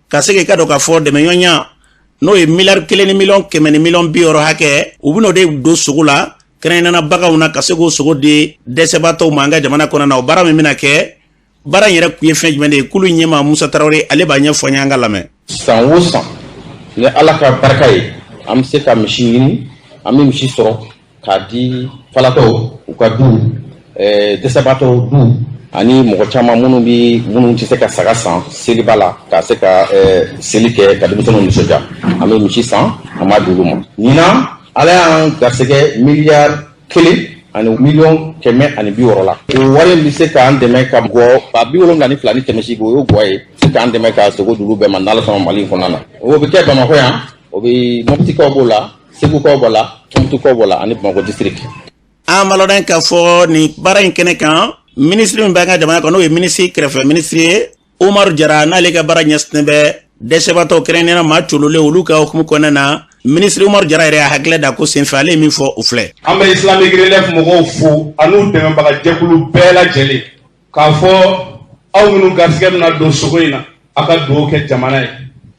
ka se k'i ka dɔn k'a fɔ dɛmɛɲɔgɔnya, n'o ye miliyari 1 ni miliyɔn 160 hakɛ, u bɛn'o de don sogo la, kɛrɛnkɛrɛnnenya baganw na, ka se k'o sogo di dɛsɛbaatɔw ma an ka jamana kɔnɔ na. O baara min bɛna kɛ, baara in yɛrɛ kun ye fɛn jumɛn de ye? Kulu ɲɛmaa Musa Tarawele, ale b'a ɲɛfɔ an ye, an ka lamɛn. San o san, ni Ala ka barika ye, an bɛ se ka misi ɲini, an bɛ misi sɔrɔ k'a di falatɔw u ka du, dɛsɛbaatɔw du, ani mɔgɔ caman minnu bi minnu tɛ se ka saga san seliba la, ka se ka seli kɛ ka denmisɛnninw nisɔndiya. An bɛ misi san, an b'a di olu ma. Ɲinan, Ala y'an garisɛgɛ miliyari 1 ani miliyɔn 160 la. O wari in bɛ se k'an dɛmɛ ka gɔ 72,800, o y'o gɔ ye, se k'an dɛmɛ ka sogo d'olu bɛɛ ma, n'Ala sɔnna, Mali in kɔnɔna na. O bɛ kɛ Bamakɔ yan, o bɛ Mɔptikaw b'o la, Segukaw b'o la, Tɔnbukutukaw b'o la, ani Bamakɔ district. An b'a lɔn k'a fɔ nin baara in kɛnɛ kan, minisiri min b'an ka jamana kan, n'o ye minisiri kɛrɛfɛ minisiri ye, Umaru Jara, n'ale ka baara ɲɛsinnen bɛ dɛsɛbaatɔw, kɛrɛnkɛrɛnnenya maa cololen, olu ka hukumu kɔnɔna na, minisiri Umaru Jara yɛrɛ y'a hakilila da ko senfɛ. Ale ye min fɔ, o filɛ. An bɛ Islamic Relief mɔgɔw fo an'u dɛmɛbaga jɛkulu bɛɛ lajɛlen, k'a fɔ aw minnu garisɛgɛ bɛna don sogo in na, a ka dugawu kɛ jamana ye.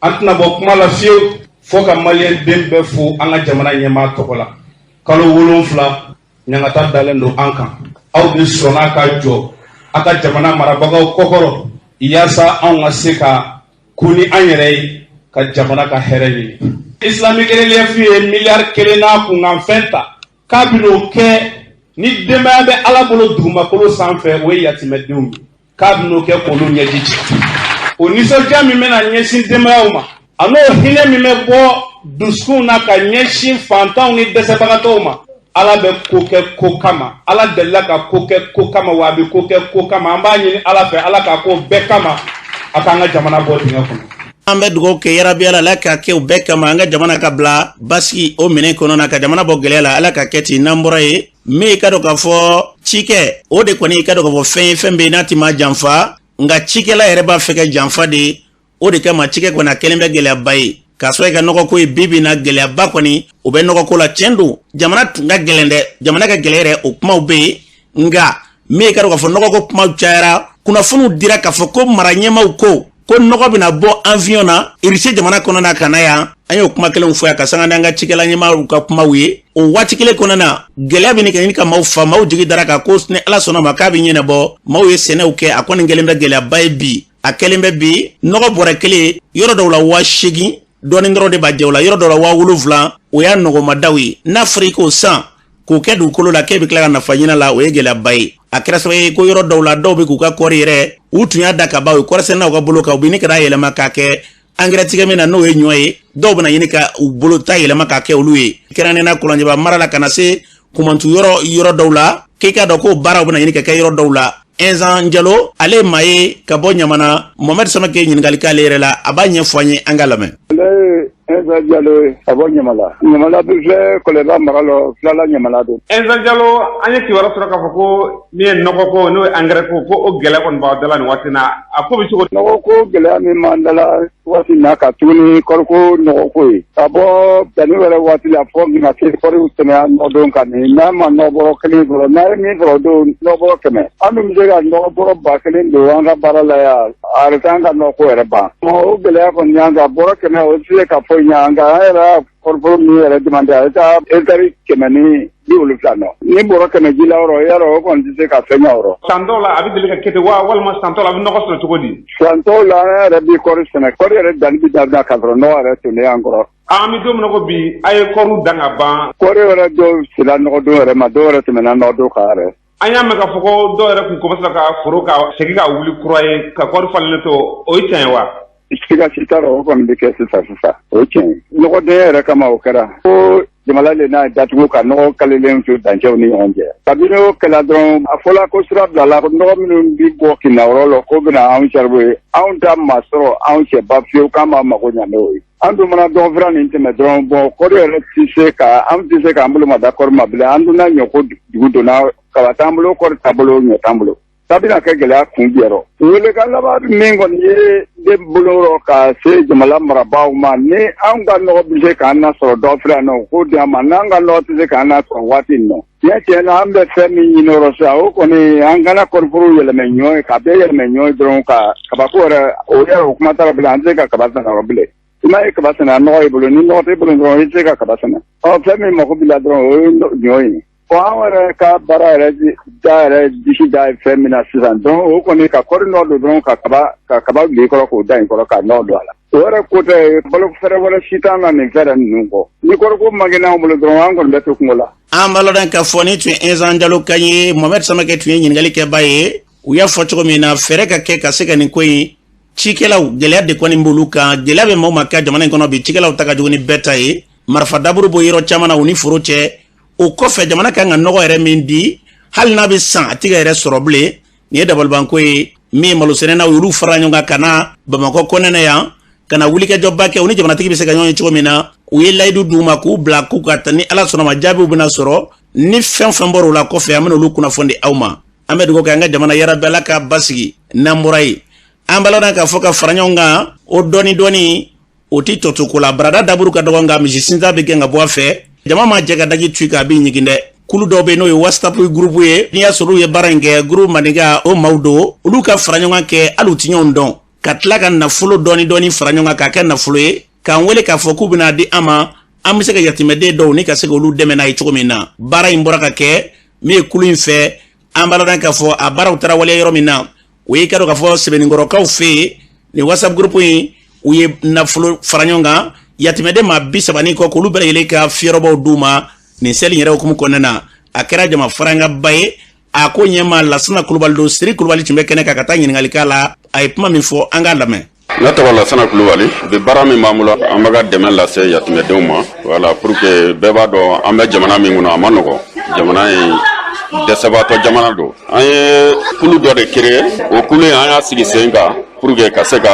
An tɛna bɔ kuma la fiyewu fo ka Maliyɛn den bɛɛ fo an ka jamana ɲɛmaa tɔgɔ la. Kalo 7 ɲangata dalen don an kan, aw de sɔnna ka jɔ a ka jamana marabagaw kɔkɔrɔ yaasa anw ka se ka kun ni an yɛrɛ ye ka jamana ka hɛrɛ ɲini. Islamic Relief ye miliyari 1 n'a kunkanfɛn ta k'a bɛn'o kɛ ni denbaya bɛ Ala bolo dugumakolo sanfɛ, o ye yatimɛdenw ye, k'a bɛn'o kɛ k'olu ɲɛji cɛ. O nisɔndiya min bɛna ɲɛsin denbayaw ma, a n'o hinɛ min bɛ bɔ dusukun na ka ɲɛsin fantanw ni dɛsɛbagatɔw ma, Ala bɛ ko kɛ ko kama, Ala delila ka ko kɛ ko kama, wa a bɛ ko kɛ ko kama. An b'a ɲini Ala fɛ, Ala k'a ko bɛɛ kama, a k'an ka jamana bɔ dingɛ kɔnɔ. An bɛ dugawu kɛ, yarabi Ala, Ala k'a kɛ o bɛɛ kama, an ka jamana ka bila basigi o minɛn kɔnɔ na, ka jamana bɔ gɛlɛya la. Ala ka kɛ ten. N'an bɔra yen, min i ka dɔn k'a fɔ cikɛ, o de kɔni i ka dɔn k'a fɔ fɛn ye, fɛn bɛ yen n'a ti maa janfa, nka cikɛla yɛrɛ b'a fɛ ka janfa de. O de kama cikɛ kɔni a kɛlen bɛ gɛlɛyaba ye, k'a sɔrɔ i ka nɔgɔko ye. Bi bi na, gɛlɛyaba kɔni o bɛ nɔgɔko la. Tiɲɛ don, jamana tun ka gɛlɛn dɛ, jamana ka gɛlɛn yɛrɛ, o kumaw bɛ yen, nka min ye ka dɔn k'a fɔ nɔgɔko kumaw cayara, kunnafoniw dira k'a fɔ ko mara ɲɛmaw ko ko nɔgɔ bɛna bɔ avion na Irisi jamana kɔnɔ na ka na yan. An y'o kuma kelenw fɔ yan ka sanga n'an ka cikɛla ɲɛmaaw ka kumaw ye. O waati kelen kɔnɔna na, gɛlɛya bɛ nin ka maaw fa, maaw jigi dara kan ko ni Ala sɔnna ma k'a bɛ ɲɛnabɔ. Maaw ye sɛnɛw kɛ, a kɔni kɛlen bɛ gɛlɛyaba ye bi. A kɛlen bɛ bi, nɔgɔ bɔrɛ kelen, yɔrɔ dɔw la 8000 dɔɔnin dɔrɔn de b'a jɛ o la, yɔrɔ dɔw la 7000, o y'a nɔgɔmadaw ye. N'a fɔra i k'o san k'o kɛ dugukolo la, k'e bɛ tila ka nafa ɲini la, o ye gɛlɛyaba ye. A kɛra sababu ye ko yɔrɔ dɔw la, dɔw bɛ k'u ka kɔɔri yɛrɛ, u tun y'a da ka ban, u ye kɔɔrisɛnɛnaw ka bolo kan, u bɛ ɲini ka yɛlɛma k'a kɛ angɛrɛ tigɛ min na, n'o ye ɲɔ ye. Dɔw bɛna ɲini ka u bolo ta yɛlɛma k'a kɛ olu ye, kɛrɛnkɛrɛnnenya Kɔlɔnjɛba mara la, ka na se Kumantu yɔrɔ yɔrɔ dɔw la, k'i k'a dɔn ko baaraw bɛna ɲini ka kɛ yɔrɔ dɔw la. Ɛnzan Jalo, ale ye maa ye ka bɔ Ɲamana. Mohamɛd Samake ɲininkali k'ale yɛrɛ la, a b'a ɲɛfɔ an ye, an ka lamɛn. Ne ye Ɛnzan Jalo ye ka bɔ Ɲamala. Ɲamala bɛ filɛ Kɔlɔnba mara la, filala Ɲamala don. Ɛnzan Jalo, an ye kibaruya sɔrɔ k'a fɔ ko min ye nɔgɔ ko, n'o ye angɛrɛ ko, ko o gɛlɛya kɔni b'aw da la nin waati in na. A ko bɛ cogo di? Nɔgɔ ko gɛlɛya min b'an da la waati in na, ka tuguni kɔɔriko nɔgɔko ye, ka bɔ danni wɛrɛ waati la fɔ ka se kɔɔri sɛnɛya nɔgɔdon kan nin, n'a ma nɔgɔbɔrɔ kelen sɔrɔ, n'a ye min sɔrɔ don nɔgɔbɔrɔ 100, an dun bɛ se ka nɔgɔbɔrɔ 1000 don an ka baara la yan, a yɛrɛ t'an ka nɔgɔko yɛrɛ ban. O gɛlɛya kɔni y'an kan. Bɔrɔ 100, o tɛ se ka foyi ɲɛ. Nka an yɛrɛ kɔɔriforo min yɛrɛ demandé, a bɛ taa hectare 170 nɔ. Ni bɔrɔ 100 ji la yɔrɔ, yarɔ, o kɔni tɛ se ka fɛn ɲɛ o rɔ. San dɔw la a bɛ deli ka kɛ ten wa, walima san tɔw la a bɛ nɔgɔ sɔrɔ cogo di? San tɔw la, an yɛrɛ bɛ kɔɔri sɛnɛ, kɔɔri yɛrɛ danni bɛ daminɛ k'a sɔrɔ nɔgɔ yɛrɛ tonnen an kɔrɔ. An bɛ don min na ko bi, a ye kɔɔriw dan ka ban. Kɔɔri yɛrɛ dɔw sera nɔgɔdon yɛrɛ ma, dɔw yɛrɛ tɛmɛna nɔgɔdon kan yɛrɛ. An y'a mɛn k'a fɔ ko dɔw yɛrɛ tun commencé ka foro ka segin ka wuli kura ye ka kɔɔri falenlen to, o ye tiɲɛ ye wa? Siga si t'a rɔ, o kɔni bɛ kɛ sisan sisan, o ye tiɲɛ ye. Nɔgɔdon yɛrɛ kama o kɛra ko jamana le n'a datugu ka nɔgɔ kalelen to dancɛw ni ɲɔgɔn cɛ. Kabini o kɛla dɔrɔn, a fɔla ko sira bilala ko nɔgɔ minnu bi bɔ Kinayɔrɔ la, k'o bɛna anw caribo ye. Anw ta ma sɔrɔ anw cɛ ba fiyewu k'an b'a mago ɲa n'o ye. An dun mana dɔgɔfira nin tɛmɛ dɔrɔn, bɔn, kɔɔri yɛrɛ tɛ se ka, an tɛ se k'an bolo ma da kɔɔri ma bilen. An donna ɲɔ ko dugu donna, kaba t'an bolo, kɔɔri t'an bolo, ɲɔ t'an bolo. Ta bɛna kɛ gɛlɛya kun bi rɔ. Welekan laban min kɔni ye ne bolo ka se jamana marabaaw ma, ni anw ka nɔgɔ bɛ se k'an nasɔrɔ dɔ filɛ yan nɔ, k'o di an ma. N'an ka nɔgɔ tɛ se k'an nasɔrɔ waati in nɔ, tiɲɛ tiɲɛ na, an bɛ fɛn min ɲini o rɔ sisan, o kɔni, an kana kɔɔriforo yɛlɛmɛ ɲɔ ye, ka bɛɛ yɛlɛmɛ ɲɔ ye dɔrɔn, ka kabako yɛrɛ, o yɛrɛ, o kuma t'a la bilen. An tɛ se ka kaba sɛnɛ yɔrɔ bilen. I m'a ye, kaba sɛnɛ, a nɔgɔ y'i bolo, ni nɔgɔ t'e bolo dɔrɔn, i tɛ se ka kaba sɛnɛ. Ɔ, fɛn min mako b'i la dɔrɔn, o ye ɲɔ ye. Bon, an yɛrɛ ka baara yɛrɛ da yɛrɛ disi da ye fɛn min na sisan dɔrɔn, o kɔni, ka kɔɔri nɔ don dɔrɔn, ka kaba wuli i kɔrɔ, k'o da in kɔrɔ, ka nɔ don a la. O yɛrɛ ko tɛ, balo fɛrɛ wɛrɛ si t'an na nin fɛɛrɛ ninnu kɔ. Ni kɔɔriko man kɛnɛ anw bolo dɔrɔn, an kɔni bɛ to kungo la. An b'a lɔn k'a fɔ ni tun ye Ɛnzan Jalo kan ye. Mohamɛd Samakɛ tun ye ɲininkali kɛba ye. U y'a fɔ cogo min na, fɛɛrɛ ka kɛ ka se ka nin ko in cikɛlaw, gɛlɛya de kɔni b'olu kan. Gɛlɛya bɛ maaw ma ka jamana in kɔnɔ bi, cikɛlaw ta ka jugu ni bɛɛ ta ye. Marifa daburu bɔ yɔrɔ caman na u ni foro cɛ. O kɔfɛ, jamana kan ka nɔgɔ yɛrɛ min di, hali n'a bɛ san, a tɛ ka yɛrɛ sɔrɔ bilen. Nin ye dabalibanko ye. Min ye malosɛnɛnaw ye, olu fara ɲɔgɔn kan ka na Bamakɔ kɔnɛnɛ yan, ka na wulikajɔba kɛ. U ni jamanatigi bɛ se ka ɲɔgɔn ye cogo min na, u ye layidu d'u ma k'u bila k'u ka taa. Ni Ala sɔnna ma, jaabiw bɛna sɔrɔ. Ni fɛn fɛn bɔra o la kɔfɛ, an bɛna olu kunnafoni di aw ma. An bɛ dugawu kɛ an ka jamana yarabi, Ala ka basigi. N'an bɔra yen, an b'a lɔn k'a fɔ ka fara ɲɔgɔn kan, o dɔɔni dɔɔni, o ti tɔ to ko la. Barada daburu ka dɔgɔ, nka misi sinta bɛ gɛn ka bɔ a fɛ. Jama ma jɛ ka daji tu kan, a bɛ ɲigin dɛ. Kulu dɔw bɛ yen, n'o ye WhatsApp groupe ye, n'i y'a sɔrɔ olu ye baara in kɛ, groupe maninka o maaw don. Olu ka fara ɲɔgɔn kan kɛ, hali u ti ɲɔgɔn dɔn, ka tila ka nafolo dɔɔni dɔɔni fara ɲɔgɔn kan k'a kɛ nafolo ye, k'an wele k'a fɔ k'u bɛna di an ma, an bɛ se ka yatimɛden dɔw ni ka se k'olu dɛmɛ n'a ye cogo min na. Baara in bɔra ka kɛ min ye kulu in fɛ, an b'a dɔn k'a fɔ a baaraw taara waleya yɔrɔ min na, o ye ka dɔn k'a fɔ Sɛbɛnnikɔrɔkaw fɛ yen. Nin WhatsApp groupe in, u ye nafolo fara ɲɔgɔn kan, yatimɛden maa 30 ni kɔ, k'olu bɛɛ lajɛlen ka fiyɔrɔbaw d'u ma nin seli yɛrɛ hukumu kɔnɔna na. A kɛra jama farankaba ye. A ko ɲɛma Lasana Kulubali don. Siri Kulubali tun bɛ kɛnɛ kan ka taa ɲininkali k'a la. A ye kuma min fɔ, an k'a lamɛn. Ne tɔgɔ Lasana Kulubali. Bi, baara min b'an bolo, an bɛ ka dɛmɛ lase yatimɛdenw ma. Wala, pour que bɛɛ b'a dɔn, an bɛ jamana min kɔnɔ, a ma nɔgɔn. Jamana in, dɛsɛbaatɔ jamana don. An ye kulu dɔ de créer. O kulu in, an y'a sigi sen kan pour que ka se ka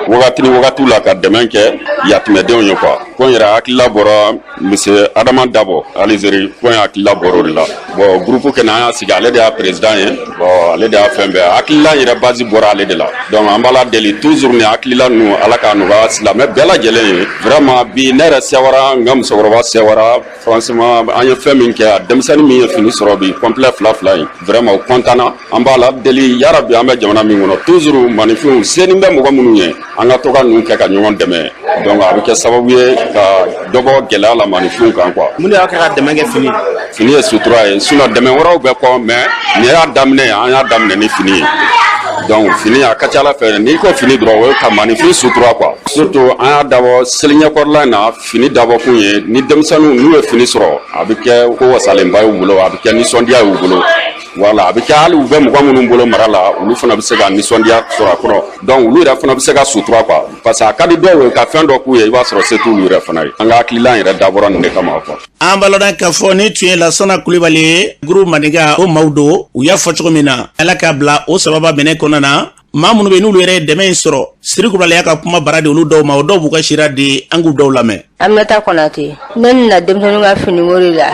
wagati ni wagatiw la ka dɛmɛ kɛ yatimɛdenw ye quoi. Ko n yɛrɛ hakilila bɔra monsieur Adama Dabo Alizeri. Ko n hakilila bɔra o de la. Bon, groupe kɛnɛ, an y'a sigi, ale de y'a président ye. Bon, ale de y'a fɛn bɛɛ. Hakilila yɛrɛ base bɔra ale de la. Donc an b'a la deli toujours, ni hakilila ninnu, Ala k'a nɔgɔya silamɛ bɛɛ lajɛlen ye. Vraiment, bi, ne yɛrɛ sɛwara, n ka musokɔrɔba sɛwara. Franchement, an ye fɛn min kɛ, a denmisɛnnin min ye fini sɔrɔ bi, complet fila fila in, vraiment, u content na. An b'a la deli yarabi, an bɛ jamana min kɔnɔ, toujours maninfinw seni bɛ mɔgɔ minnu ye, an ka to ka ninnu kɛ ka ɲɔgɔn dɛmɛ. Donc a bɛ kɛ sababu ye ka dɔ bɔ gɛlɛya la maninfinw kan quoi. Mun de y'a kɛ ka dɛmɛ kɛ fini? Fini ye sutura ye. Sinon dɛmɛ wɛrɛw bɛ kɔ, mais nin y'a daminɛ ye, an y'a daminɛ ni fini ye. Donc fini, a ka ca ala fɛ, n'i ko fini dɔrɔn, o ye ka maninfin sutura quoi. Surtout an y'a dabɔ seli ɲɛkɔrɔla in na. Fini dabɔ kun ye, ni denmisɛnninw n'u ye fini sɔrɔ, a bɛ kɛ ko wasalenba y'u bolo, a bɛ kɛ nisɔndiya y'u bolo. Wala, a bɛ kɛ hali u bɛ mɔgɔ minnu bolo mara la, olu fana bɛ se ka nisɔndiya sɔrɔ a kɔnɔ. Donc olu yɛrɛ fana bɛ se ka sutura quoi, parce que a ka di dɔw ye ka fɛn dɔ k'u ye, i b'a sɔrɔ se t'olu yɛrɛ fana ye. An ka hakilila yɛrɛ dabɔra nin de kama quoi. An b'a lɔn k'a fɔ ni tun ye Lasana Kulibali ye, groupe maninka o maaw don. U y'a fɔ cogo min na, Ala k'a bila o sababa minɛ kɔnɔna na. Maa minnu bɛ, n'olu yɛrɛ ye dɛmɛ in sɔrɔ, Siri Kulubali y'a ka kuma bara di olu dɔw ma. O dɔw b'u ka sira di, an k'u dɔw lamɛn. Aminata Kɔnatɛ. Ne nana denmisɛnninw ka finiko de la.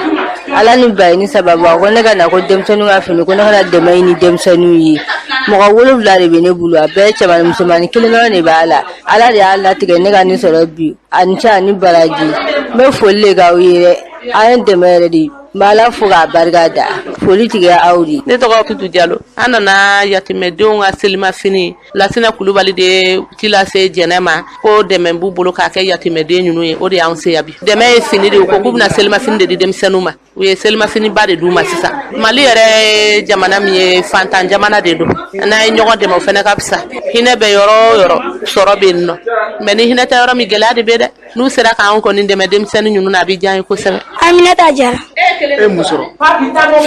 Ala ni bayi ni sababu, a ko ne ka na ko denmisɛnninw ka fini, ko ne kana dɛmɛ ɲini denmisɛnninw ye. Mɔgɔ 7 de bɛ ne bolo, a bɛɛ ye cɛmannin, musomannin kelen dɔrɔn de b'a la. Ala de y'a latigɛ ne ka nin sɔrɔ bi. A ni ce, a ni baraji. N bɛ foli de k'aw ye dɛ. A ye n dɛmɛ yɛrɛ de. N bɛ Ala fo k'a barika da. Foli tigɛ aw de. Ne tɔgɔ Tutu Jalo. An nana yatimɛdenw ka selimafini. Lasina Kulubali de ye ci lase Jɛnɛ ma ko dɛmɛ b'u bolo k'a kɛ yatimɛden ninnu ye. O de y'anw se yan bi. Dɛmɛ ye fini de ye. U ko k'u bɛna selimafini de di denmisɛnninw ma. U ye selimafiniba de d'u ma sisan. Mali yɛrɛ ye jamana min ye, fantan jamana de don. N'an ye ɲɔgɔn dɛmɛ, o fana ka fisa. Hinɛ bɛ yɔrɔ o yɔrɔ, sɔrɔ bɛ yen nɔ, mais ni hinɛ tɛ yɔrɔ min, gɛlɛya de bɛ dɛ. N'u sera k'anw kɔni dɛmɛ denmisɛnnin ninnu na, a bɛ diya an ye kosɛbɛ. Aminata Jara. E mun sɔrɔ?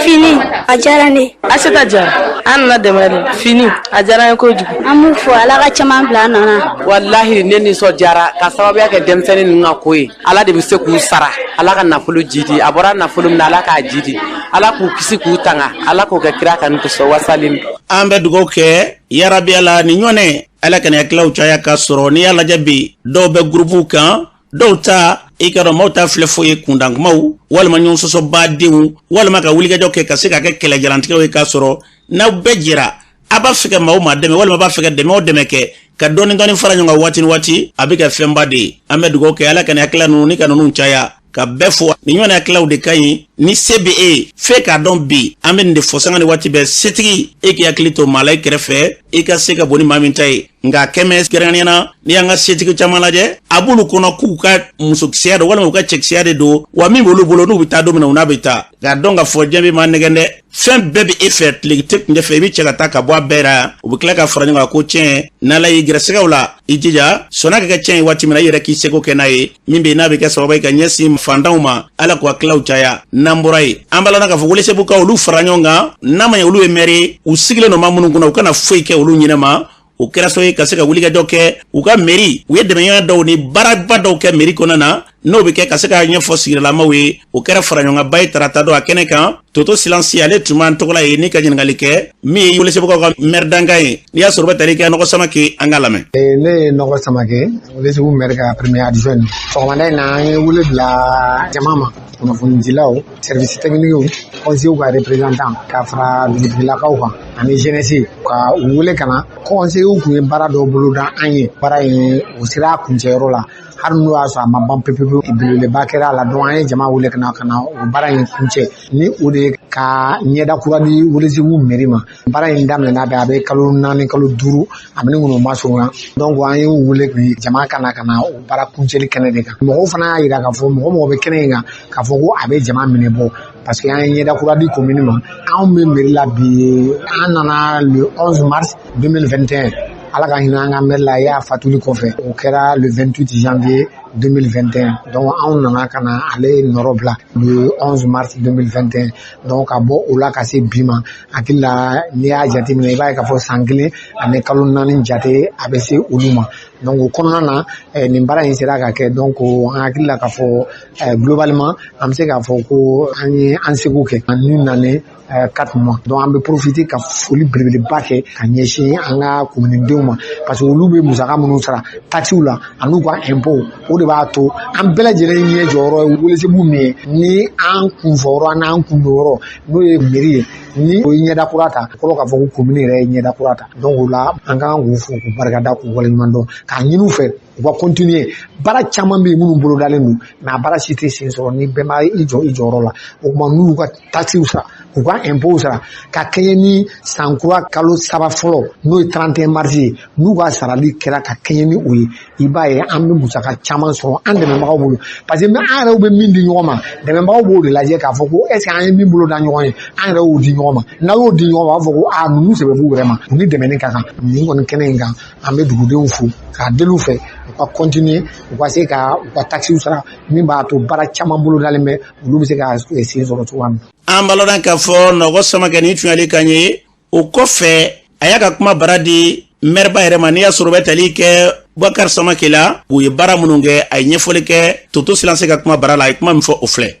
Fini, a diyara ne ye. Aseta Jara. An nana dɛmɛ de fini, a diyara an ye kojugu. An b'u fo, Ala ka caman bila an nɔ na. Walahi, ne nisɔndiyara ka sababuya kɛ denmisɛnnin ninnu ka ko ye. Ala de bɛ se k'u sara. Ala ka nafolo jidi, a bɔra nafolo min na, Ala k'a jidi. Ala k'u kisi k'u tanga. Ala k'o kɛ kira kanu kosɔn. Wasalim. An bɛ dugawu kɛ yarabi Ala ni ɲɔgɔnɛ, Ala ka hakilaw caya. K'a sɔrɔ n'i y'a lajɛ bi, dɔw bɛ gurupuw kan, dɔw ta i ka dɔn maaw ta filɛ foyi ye kundankumaw walima ɲɔgɔn sɔsɔbadenw walima ka wulikajɔ kɛ ka se ka kɛ kɛlɛjalantigɛw ye. K'a sɔrɔ n'aw bɛɛ jɛra A b'a fɛ ka maa o maa dɛmɛ, walima a b'a fɛ ka dɛmɛ o dɛmɛ kɛ, ka dɔɔni dɔɔni fara ɲɔgɔn kan waati ni waati, a bɛ kɛ fɛnba de ye. An bɛ dugawu kɛ, Ala ka nin hakilila ninnu ni ka ninnu caya. Ka bɛɛ fo, nin ɲɔgɔn hakililaw de ka ɲi. Ni se bɛ e ye, f'e k'a dɔn bi, an bɛ nin de fɔ sanga ni waati bɛɛ: setigi, e k'i hakili to maa la i kɛrɛfɛ, i ka se ka bon ni maa min ta ye. Nka kɛmɛ kɛrɛnkɛrɛnnenya na, n'i y'an ka setigi caman lajɛ, a b'olu kɔnɔ k'u ka musokisɛya don walima u ka cɛkisɛya de don, wa min b'olu bolo, n'u bɛ taa don min na, u n'a bɛ taa. K'a dɔn k'a fɔ diɲɛ bɛ maa nɛgɛn dɛ. Fɛn bɛɛ bɛ e fɛ, tile tɛ kunjɛ fɛ, i bɛ cɛ ka taa ka bɔ a bɛɛ la, u bɛ tila ka fara ɲɔgɔn kan ko tiɲɛ. N'Ala y'i gɛrɛsɛgɛw la, i jija sɔnna ka kɛ tiɲɛ ye waati min na, i yɛrɛ k'i seko kɛ n'a ye, min bɛ yen n'a bɛ kɛ sababu ye ka ɲɛsin fantanw ma. Ala k'u hakililaw caya. N'an bɔra yen, an b'a lɔn k'a fɔ Welesebugukaw, olu fara ɲɔgɔn kan. N'a ma ɲɛ olu ye mɛri ye, u sigilen don maa minnu kunna, u kana foyi kɛ olu ɲinɛ ma. O kɛra sababu ye ka se ka wulikajɔ kɛ u ka mairie. U ye dɛmɛɲɔgɔnya dɔw ni baaraba dɔw kɛ mairie kɔnɔna na, n'o bɛ kɛ ka se ka ɲɛfɔ sigidalamaw ye. O kɛra faraɲɔgɔnkanba ye tarata don a kɛnɛ kan. Toto Silansi, ale tun b'an tɔgɔla ye ni ka ɲininkali kɛ min ye Welesebugukaw ka maire dankan ye, n'i y'a sɔrɔ u bɛ tali kɛ Nɔgɔ Samake. An k'a lamɛn. Ne ye Nɔgɔ Samake, Welesebugu maire ka premier adjoint. Sɔgɔmada in na, an ye wele bila jama ma, kunnafonidilaw, service technique, conseil ka représentant, ka fara dugutigilakaw kan ani jeunesse, ka u wele ka na. Conseil tun ye baara dɔw boloda an ye. Baara in, o sera a kuncɛyɔrɔ la, hali n'o y'a sɔrɔ a ma ban pewu pewu, belebeleba kɛra a la. Donc an ye jama wele ka na o baara in kuncɛ, ni o de ye ka ɲɛda kura di Welesebugu mairie ma. Baara in daminɛna bɛ, a bɛ kalo 4, kalo 5, a bɛ ni kɔnɔ ma surunya. Donc an y'u wele bi jama ka na o baara kuncɛli kɛnɛ de kan. Mɔgɔw fana y'a yira k'a fɔ mɔgɔ mɔgɔ bɛ kɛnɛ in kan, k'a fɔ ko a bɛ jama minɛ bɔ, parce que an ye ɲɛda kura di commune ma. Anw bɛ mairie la bi, an nana le 11 mars 2021. Ala ka hinɛ an ka maire la, y'a fatuli kɔfɛ, o kɛra le 28 janvier 2021. Donc anw nana ka na ale nɔrɔ bila le 11 mars 2021. Donc ka bɔ o la ka se bi ma, hakili la, n'i y'a jateminɛ, i b'a ye k'a fɔ san 1 ani kalo 4 jate a bɛ se olu ma. Donc o kɔnɔna na, nin baara in sera ka kɛ. Donc an hakili la k'a fɔ globalement, an bɛ se k'a fɔ ko an ye an seko kɛ en une année 4 mois. Donc an bɛ profiter ka foli belebeleba kɛ ka ɲɛsin an ka kominidenw ma, parce que olu bɛ musaka minnu sara taxes la ani u ka impôt, o de b'a to an bɛɛ lajɛlen ɲɛ jɔyɔrɔ ye Welesebugu min ye, ni an kunfɔyɔrɔ n'an kundonyɔrɔ, n'o ye mairie ye. Ni o ye ɲɛda kura ta, o kɔrɔ k'a fɔ ko commune yɛrɛ ye ɲɛda kura ta. Donc o la, an ka kan k'u fo, k'u barikada, k'u waleɲuman dɔn, k'a ɲini u fɛ u ka continuer. Baara caman bɛ yen minnu bolodalen don, mais a baara si tɛ sen sɔrɔ ni bɛɛ ma i jɔ i jɔyɔrɔ la. O tuma, n'u y'u ka taxes sara, k'u ka impôts sara, ka kɛɲɛ ni san kura kalo 3 fɔlɔ, n'o ye 31 mars ye, n'u ka sarali kɛra ka kɛɲɛ ni o ye, i b'a ye an bɛ musaka caman sɔrɔ an dɛmɛbagaw bolo, parce que an yɛrɛw bɛ min di ɲɔgɔn ma, dɛmɛbagaw b'o de lajɛ k'a fɔ ko est ce que an ye min bolo da ɲɔgɔn ye, an yɛrɛ y'o di ɲɔgɔn ma. N'a y'o di ɲɔgɔn ma, u b'a fɔ ko aa, ninnu sɛbɛ b'u yɛrɛ ma, u ni dɛmɛni ka kan. Nin kɔni kɛnɛ in kan, an bɛ dugudenw fo k'a deli u fɛ u ka continuer, u ka se ka u ka taxes sara, min b'a to baara caman bolodalen bɛ, olu bɛ se ka sen sɔrɔ cogoya min na. An b'a lɔn k'a fɔ Nɔgɔ Samakɛ ni tun y'ale kan ye. O kɔfɛ, a y'a ka kuma bara di mɛriba yɛrɛ ma, n'i y'a sɔrɔ u bɛ tali kɛ Bubakari Samake la. U ye baara minnu kɛ, a ye ɲɛfɔli kɛ. Toto Silanse ka kuma bara la, a ye kuma min fɔ, o filɛ.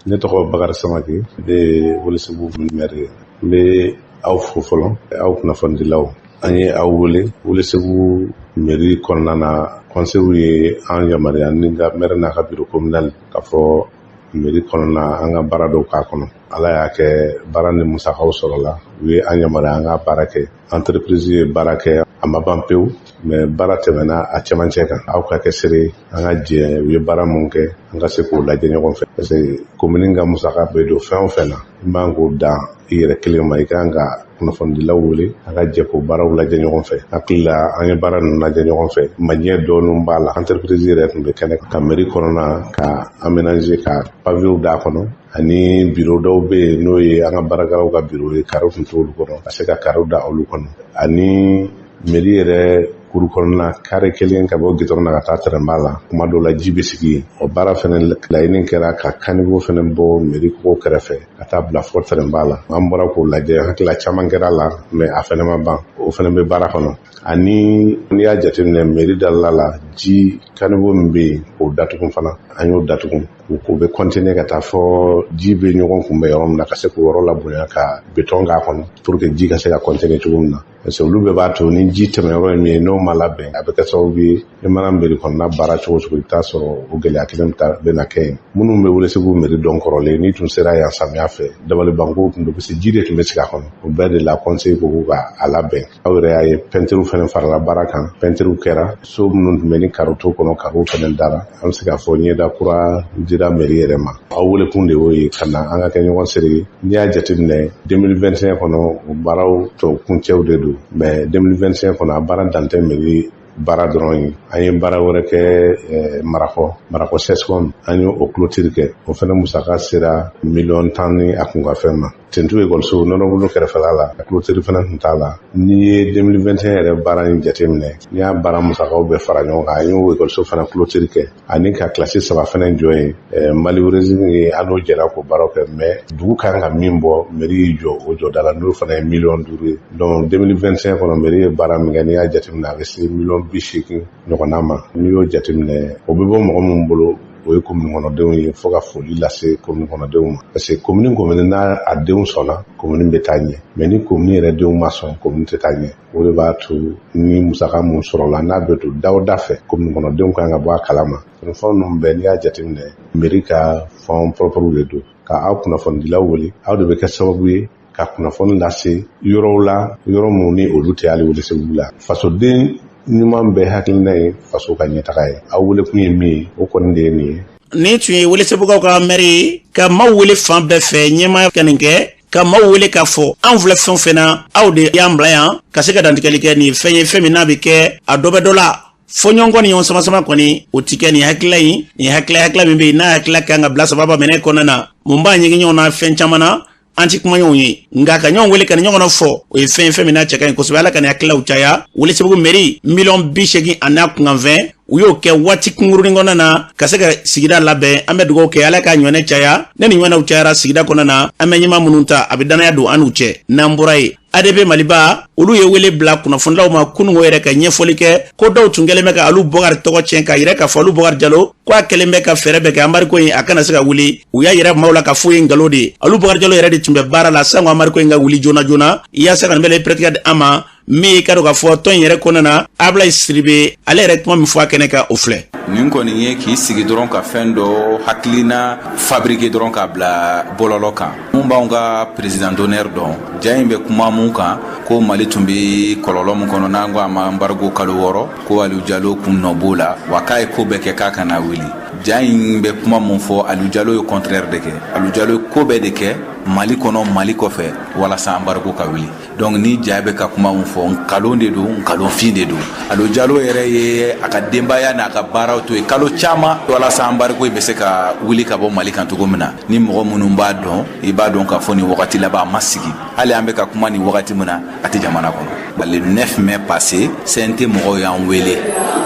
Ne tɔgɔ Bakari Samake, ne ye Welesebugu maire ye. N bɛ aw fo fɔlɔ, aw kunnafonidilaw. An ye aw wele Welesebugu mairie kɔnɔna na. Conseil ye an yamaruya ni ka maire n'a ka bureau communal k'a fɔ mairie kɔnɔna, an ka baara dɔw k'a kɔnɔ. Ala y'a kɛ, baara ni musakaw sɔrɔla, u ye an yamaruya an ka baara kɛ. Entreprise ye baara kɛ, a ma ban pewu, mais baara tɛmɛna a cɛmancɛ kan. Aw ka kɛ seere, an ka jɛ u ye baara mun kɛ, an ka se k'o lajɛ ɲɔgɔn fɛ, parce que commune ka musaka bɛ don fɛn o fɛn na, i man k'o dan i yɛrɛ kelen ma, i kan ka kunnafonidilaw wele, an ka jɛ k'o baaraw lajɛ ɲɔgɔn fɛ. Hakili la, an ye baara ninnu lajɛ ɲɔgɔn fɛ, maɲɛ dɔɔninw b'a la. Entreprise yɛrɛ tun bɛ kɛnɛ ka mairie kɔnɔna ka aménager, ka pavéw d'a kɔnɔ, ani bureau dɔw bɛ yen, n'o ye an ka baarakɛlaw ka bureau ye, carreau tun t'olu kɔnɔ, ka se ka carreau da olu kɔnɔ, ani mairie yɛrɛ kuru kɔnɔna carré kelen ka bɔ goudron na ka taa tɛrɛnba la, kuma dɔw la ji bɛ sigi yen. O baara fɛnɛ laɲini kɛra ka caniveau fɛnɛ bɔ mairie kogo kɛrɛfɛ ka taa bila fɔ tɛrɛnba la. An bɔra k'o lajɛ, hakilila caman kɛra la, mais a fɛnɛ ma ban, o fɛnɛ bɛ baara kɔnɔ. Ani n'i y'a jateminɛ, mairie dalala la, ji caniveau min bɛ yen, k'o datugu fana, an y'o datugu k'o bɛ continuer ka taa fɔ ji bɛ ɲɔgɔn kunbɛn yɔrɔ min na, ka se k'o yɔrɔ labonya, ka béton k'a kɔnɔ pour que ji ka se ka continuer cogo min na, parce que olu bɛɛ b'a to ni ji tɛmɛ yɔrɔ ye min ye, n'o ma labɛn, a bɛ kɛ sababu ye i mana mairie kɔnɔna baara cogo cogo, i bɛ taa sɔrɔ o gɛlɛya kelen bɛna kɛ yen. Minnu bɛ Welesebugu mairie dɔn kɔrɔlen, n'i tun sera yan samiya fɛ, dabalibanko tun don, parce que ji de tun bɛ sigi a kɔnɔ. O bɛɛ de la conseil ko k'u ka a labɛn. Aw yɛrɛ y'a ye, pɛntiriw fana farala baara kan, pɛntiriw kɛra. So minnu tun bɛ ni carreau t'o kɔnɔ, carreau fana dara. An bɛ se k'a fɔ ɲɛda kura dira mairie yɛrɛ ma. Aw welekun de y'o ye, ka na an ka kɛ ɲɔgɔn seere ye. N'i y'a jateminɛ, 2021 kɔnɔ, o baaraw tɔ kuncɛw de don. Mais 2021 kɔnɔ, a baara dan tɛ mairie baara dɔrɔn ye. An ye baara wɛrɛ kɛ Marakɔ, Marakɔ CSCOM, an ye o clôture kɛ. O fana musaka sera miliyɔn 10 ni a kunkanfɛn ma. Tentu ekɔliso nɔnɔbolo kɛrɛfɛla la, clôture fana tun t'a la. N'i ye 2021 yɛrɛ baara in jateminɛ, n'i y'a baara musakaw bɛɛ fara ɲɔgɔn kan, an y'o ekɔliso fana clôture kɛ ani ka kilasi 3 fana jɔ yen. Mali ye, an n'o jɛra k'o baaraw kɛ. Mais dugu kan ka min bɔ, mairie y'i jɔ o jɔda la, n'o fana ye miliyɔn 5 ye. Donc 2021 kɔnɔ, mairie ye baara min kɛ, n'i y'a jateminɛ, a bɛ se miliyɔn 80 ɲɔgɔnna ma. N'i y'o jateminɛ, o bɛ bɔ mɔgɔ min bolo, o ye komini kɔnɔdenw ye. Fo ka foli lase komini kɔnɔdenw ma, parce que komini komini n'a a denw sɔnna, komini bɛ taa ɲɛ. Mais ni komini yɛrɛ denw ma sɔn, komini tɛ taa ɲɛ. O de b'a to ni musaka mun sɔrɔla, n'a bɛ don da o da fɛ, komini kɔnɔdenw kan ka bɔ a kalama. Nin fɛn ninnu bɛɛ, n'i y'a jateminɛ, mairie ka fonds propres de don. Ka aw kunnafonidilaw wele, aw de bɛ kɛ sababu ye ka kunnafoni lase yɔrɔw la, yɔrɔ minnu ni olu tɛ hali Welesebugu la. Fasoden ɲuman bɛɛ hakilina ye faso ka ɲɛtaga ye. Aw welekun ye min ye, o kɔni de ye nin ye. Nin tun ye Welesebugukaw ka mɛri ka maaw wele fan bɛɛ fɛ, ɲɛmaaya ka nin kɛ ka maaw wele k'a fɔ anw filɛ fɛn o fɛn na, aw de y'an bila yan ka se ka dantigɛli kɛ. Nin fɛn ye fɛn min n'a bɛ kɛ, a dɔ bɛ dɔ la, fɔɲɔgɔnkɔ ni ɲɔgɔn sama-sama kɔni, o ti kɛ. Nin hakilila in, nin hakilila min bɛ yen, n'a hakilila kan ka bila sababa minɛ kɔnɔna na, mun b'a ɲɛgin ɲɔgɔn na fɛn caman na, an ti kuma ɲɔgɔn ye, nka ka ɲɔgɔn wele ka ni ɲɔgɔn fɔ, o ye fɛn ye, fɛn min n'a cɛ ka ɲi kosɛbɛ. Ala ka nin hakililaw caya. Welesebugu mairie, miliyɔn 80 a n'a kunkanfɛn, u y'o kɛ waati kunkurunin kɔnɔna na ka se ka sigida labɛn. An bɛ dugawu kɛ, Ala k'a ɲɔgɔnɛ caya. Ne ni ɲɔgɔnɛw cayara sigida kɔnɔna na, an bɛ ɲɛma minnu ta, a bɛ danaya don an n'u cɛ. N'an bɔra yen, ADP Maliba, olu ye wele bila kunnafonilaw ma kunungo yɛrɛ ka ɲɛfɔli kɛ ko dɔw tun kɛlen bɛ ka Alu Bɔkari tɔgɔ tiɲɛ, k'a yira k'a fɔ Alu Bɔkari Jalo ko a kɛlen bɛ ka fɛɛrɛ bɛɛ kɛ embargo in a kana se ka wuli. U y'a yira maaw la ka fɔ ye nkalon de ye. Alu Bɔkari Jalo yɛrɛ de tun bɛ baara la sango embargo in ka wuli joona joona. Yaasa ka nin bɛɛ pɛrɛtigɛ di an ma, min ye ka dɔn k'a fɔ tɔn in yɛrɛ kɔnɔna na, Ablaye Sidibe, ale yɛrɛ kuma min fɔ a kɛnɛ kan, o filɛ. Nin kɔni ye k'i sigi dɔrɔn ka fɛn dɔ hakilina fabriquer dɔrɔn k'a bila bɔlɔlɔ kan. Mun b'anw ka président d'honneur dɔn, ja in bɛ kuma mun kan, ko Mali tun bɛ kɔlɔlɔ min kɔnɔ, n'an ko a ma embargo kalo 6, ko Aliou Diallo kun nɔ b'o la, wa k'a ye ko bɛɛ kɛ k'a kana wuli. Ja in bɛ kuma mun fɔ, Aliou Diallo ye contraire de kɛ. Aliou Diallo ye ko bɛɛ de kɛ Mali kɔnɔ, Mali kɔfɛ, walasa embargo ka wuli. Donc ni ja bɛ ka kuma mun fɔ, nkalon de don, nkalonfin de don. Aliou Diallo yɛrɛ ye a ka denbaya n'a ka baaraw to yen kalo caman walasa embargo in bɛ se ka wuli ka bɔ Mali kan cogo min na. Ni mɔgɔ minnu b'a dɔn, i b'a dɔn k'a fɔ nin wagati laban a ma sigi. Hali an bɛ ka kuma nin wagati min na, a tɛ jamana kɔnɔ. Le 9 mai passé, CNT mɔgɔw y'an wele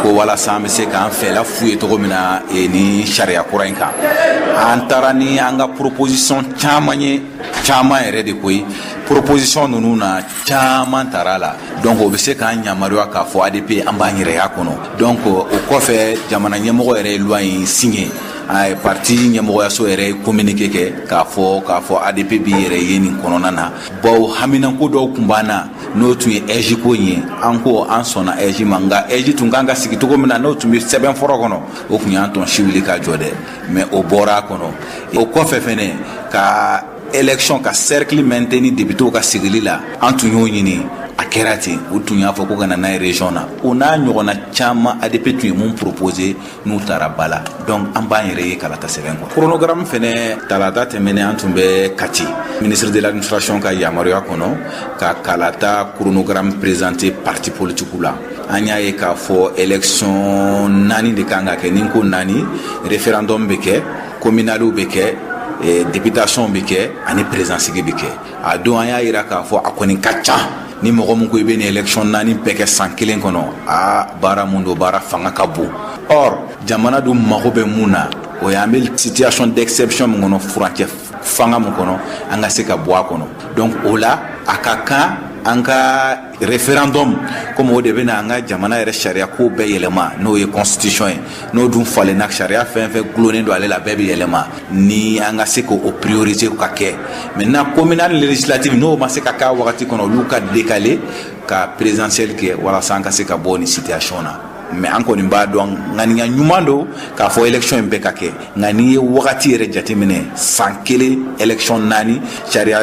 ko walasa an bɛ se k'an fɛla f'u ye cogo min na ni sariya kura in kan. An taara ni an ka proposition caman ye, caman yɛrɛ de koyi. Proposition ninnu na, caman tara la. Donc o bɛ se k'an yamaruya k'a fɔ ADP an b'an yɛrɛya kɔnɔ. Donc o kɔfɛ, jamana ɲɛmɔgɔ yɛrɛ ye loi in signé. A ye parti ɲɛmɔgɔyaso yɛrɛ ye communiqué kɛ k'a fɔ ADP b'i yɛrɛ ye nin kɔnɔna na. Bawo haminanko dɔw tun b'an na, n'o tun ye AIGE ko in ye. An ko an sɔnna AIGE ma, nka AIGE tun kan ka sigi cogo min na, n'o tun bɛ sɛbɛn fɔlɔ kɔnɔ, o tun y'an tɔn si wuli ka jɔ dɛ, mais o bɔra a kɔnɔ. O kɔfɛ fɛnɛ, ka élection ka cercle maintenir député ka sigili la, an tun y'o ɲini, a kɛra ten. U tun y'a fɔ ko ka na n'a ye région na. O n'a ɲɔgɔnna caman, ADP tun ye mun proposé, n'u taara ba la. Donc an b'an yɛrɛ ye kalata sɛbɛn kɔnɔ. Chronogramme fɛnɛ, talata tɛmɛnen, an tun bɛ Kati, ministre de l'administration ka yamaruya kɔnɔ, ka kalata chronogramme présenté parti politique la. An y'a ye k'a fɔ élection naani de kan ka kɛ. Ni ko naani, référendum bɛ kɛ, communaliw bɛ kɛ, députation bɛ kɛ, ani président sigi bɛ kɛ. A don, an y'a yira k'a fɔ a kɔni ka ca. Ni mɔgɔ min ko i bɛ nin élection naani bɛɛ kɛ san kelen kɔnɔ, aa, baara mun don, baara fanga ka bon. Or jamana dun mago bɛ mun na, o ye an bɛ situation d'exception min kɔnɔ, furancɛ fanga min kɔnɔ, an ka se ka bɔ a kɔnɔ. Donc o la, a ka kan. An ka référendum, komi o de bɛna an ka jamana yɛrɛ sariya ko bɛɛ yɛlɛma, n'o ye constitution ye, n'o dun falenna, sariya fɛn fɛn gulonnen don ale la, bɛɛ bɛ yɛlɛma, ni an ka se k'o prioriser ka kɛ. Maintenant, communal, législative, n'o ma se ka k'a wagati kɔnɔ, olu ka décaler ka présidentielle kɛ, walasa an ka se ka bɔ nin situation na. Mais an kɔni b'a dɔn, ŋaniya ɲuman don k'a fɔ élection in bɛɛ ka kɛ, nka n'i ye wagati yɛrɛ jateminɛ, san kelen, élection naani, sariya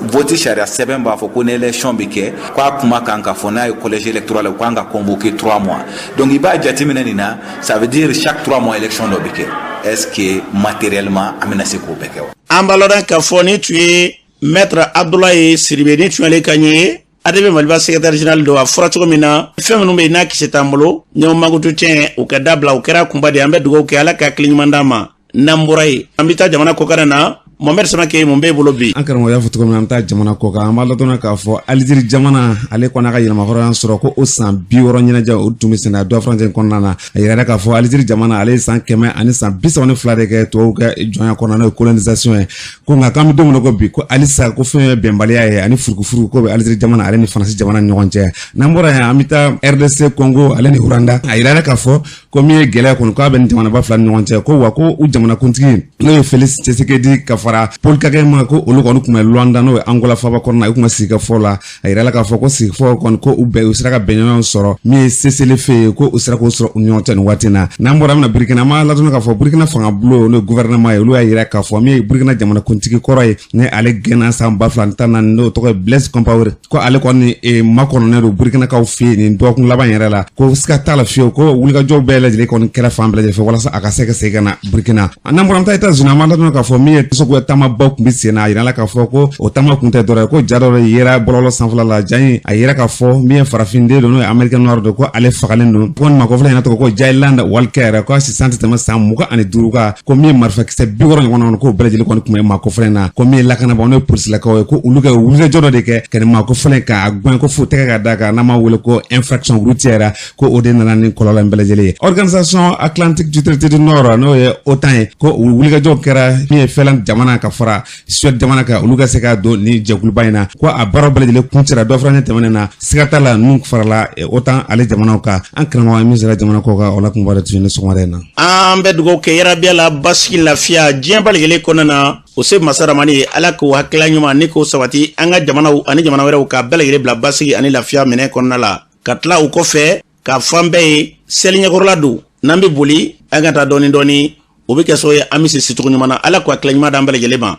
vote, sariya sɛbɛn b'a fɔ ko ni élection bɛ kɛ, k'a kuma kan ka fɔ n'a ye collège électoral, o kan ka convoquer 3 mois. Donc i b'a jateminɛ nin na, ça veut dire chaque 3 mois élection dɔ bɛ kɛ. Est ce que matériellement an bɛna se k'o bɛɛ kɛ wa? An b'a lɔn k'a fɔ ni tun ye Maître Abdoulaye Sidibe, ni tun y'ale ka ɲɛ ye, ADP Maliba secrétaire général don. A fɔra cogo min na, fɛn minnu bɛ yen n'a kisɛ t'an bolo, ɲɔgɔn mankutu tiɲɛ, o ka dabila. O kɛra kunba de ye. An bɛ dugawu kɛ, Ala ka hakili ɲuman d'an ma. N'an bɔra yen, an bɛ taa jamana kɔkan na. Mohamed Samake, mun b'e bolo bi? An karamɔgɔ y'a fɔ cogo min na, an bɛ taa jamana kɔ kan. An b'a ladɔnna k'a fɔ Alizeri jamana, ale kɔni a ka yɛlɛma sɔrɔ ko o san 60 ɲɛnajɛ, o tun bɛ senna dɔ furancɛ kɔnɔna na. A yirara k'a fɔ Alizeri jamana, ale ye san 132 de kɛ tubabuw ka jɔnya kɔnɔna, n'o ye colonisation ye. Ko nka k'an bɛ don min na ko bi, ko halisa ko fɛn ye bɛnbaliya ye ani furukufuruku ko bɛ Alizeri jamana ale ni Faransi jamana ni ɲɔgɔn cɛ. N'an bɔra yen, an bɛ taa RDC Congo ale ni Rwanda. A yirara k'a fɔ ko min ye gɛlɛya kɔni k'a bɛ ni jamanaba fila ni ɲɔgɔn cɛ, ko wa ko u jamanakuntigi, n'o ye Felix Tshisekedi ka fara Paul Kagame ma, ko olu kɔni tun bɛ Luanda, n'o ye Angola faba kɔnɔna, u tun bɛ sigikafɔ la. A yirala k'a fɔ ko sigikafɔ kɔni, ko u bɛɛ u sera ka bɛnɲɔgɔn sɔrɔ, min ye cessez-le-feu ye, ko u sera k'o sɔrɔ u ni ɲɔgɔn cɛ nin waati in na. N'an bɔra, an bɛna Burukina. An b'a ladɔnniya k'a fɔ Burukina fanga bulon, n'o ye gouvernement ye, olu y'a yira k'a fɔ min ye Burukina jamanakuntigi kɔrɔ ye, ni ale gɛnna san 2014, n'o tɔgɔ ye Blaise Compaoré, ko ale kɔni makɔnɔnen don Burukinakaw fɛ yen nin dɔgɔkun laban yɛrɛ la, ko siga t'a la fiyewu, ko wulikajɔw bɛɛ lajɛlen kɔni kɛra fan bɛɛ lajɛlen fɛ walasa a ka se ka segin ka na Burukina. N'an bɔra, an bɛ taa États-Unis. An b'a ladɔnniya k'a fɔ min ye sogo taamabaw tun bɛ sen na, a yirala k'a fɔ ko o taama kun tɛ dɔwɛrɛ ye, ko ja dɔ de yera bɔlɔlɔ sanfɛla la. Ja in, a yira k'a fɔ min ye farafinden don, n'o ye Américain noir don, ko ale fagalen don, ko nin makɔfilɛ ɲɛna tɔgɔ ko Jayland Walker, ko a si san tɛ tɛmɛ san 25 kan, ko min ye marifakisɛ 60 ɲɔgɔn na, k'o bɛɛ lajɛlen kɔni tun bɛ makɔfilɛ in na, ko min ye lakanabaaw, n'o ye polisilakaw ye, ko olu ka wulikajɔ dɔ de kɛ ka nin makɔfilɛ k'a gɛn, ko fo tɛgɛ ka d'a kan, n'an b'a wele ko infraction routière, ko o de nana ni kɔlɔlɔ in bɛɛ lajɛlen ye. Organisation Atlantique du Traité du Nord, n'o ye OTAN ye, ko u wulikajɔ kɛra min ye Finlande jamana ka fara Suède jamana kan, olu ka se ka don ni jɛkuluba in na, ko a baaraw bɛɛ lajɛlen kuncɛra dɔ fana tɛmɛnen na. Siga t'a la, ninnu farala OTAN ale jamanaw kan. An karamɔgɔ min sera jamana kɔ kan, o la kunba de tun ye ne sɔgɔmada in na. An bɛ dugawu kɛ yarabiya la, basigi, lafiya diɲɛ bɛɛ lajɛlen kɔnɔna na. O se masaramani ye, Ala k'o hakilila ɲuman ni k'o sabati an ka jamanaw ani jamana wɛrɛw ka bɛɛ lajɛlen bila basigi ani lafiya minɛ kɔnɔna la. Ka tila o kɔfɛ k'a fɔ an bɛɛ ye, seli ɲɛkɔrɔla don, n'an bɛ boli, an ka taa dɔɔni dɔɔni, o bɛ kɛ sababu ye an bɛ se secogo ɲuman na. Ala k'o hakilila ɲuman d'an bɛɛ lajɛlen ma.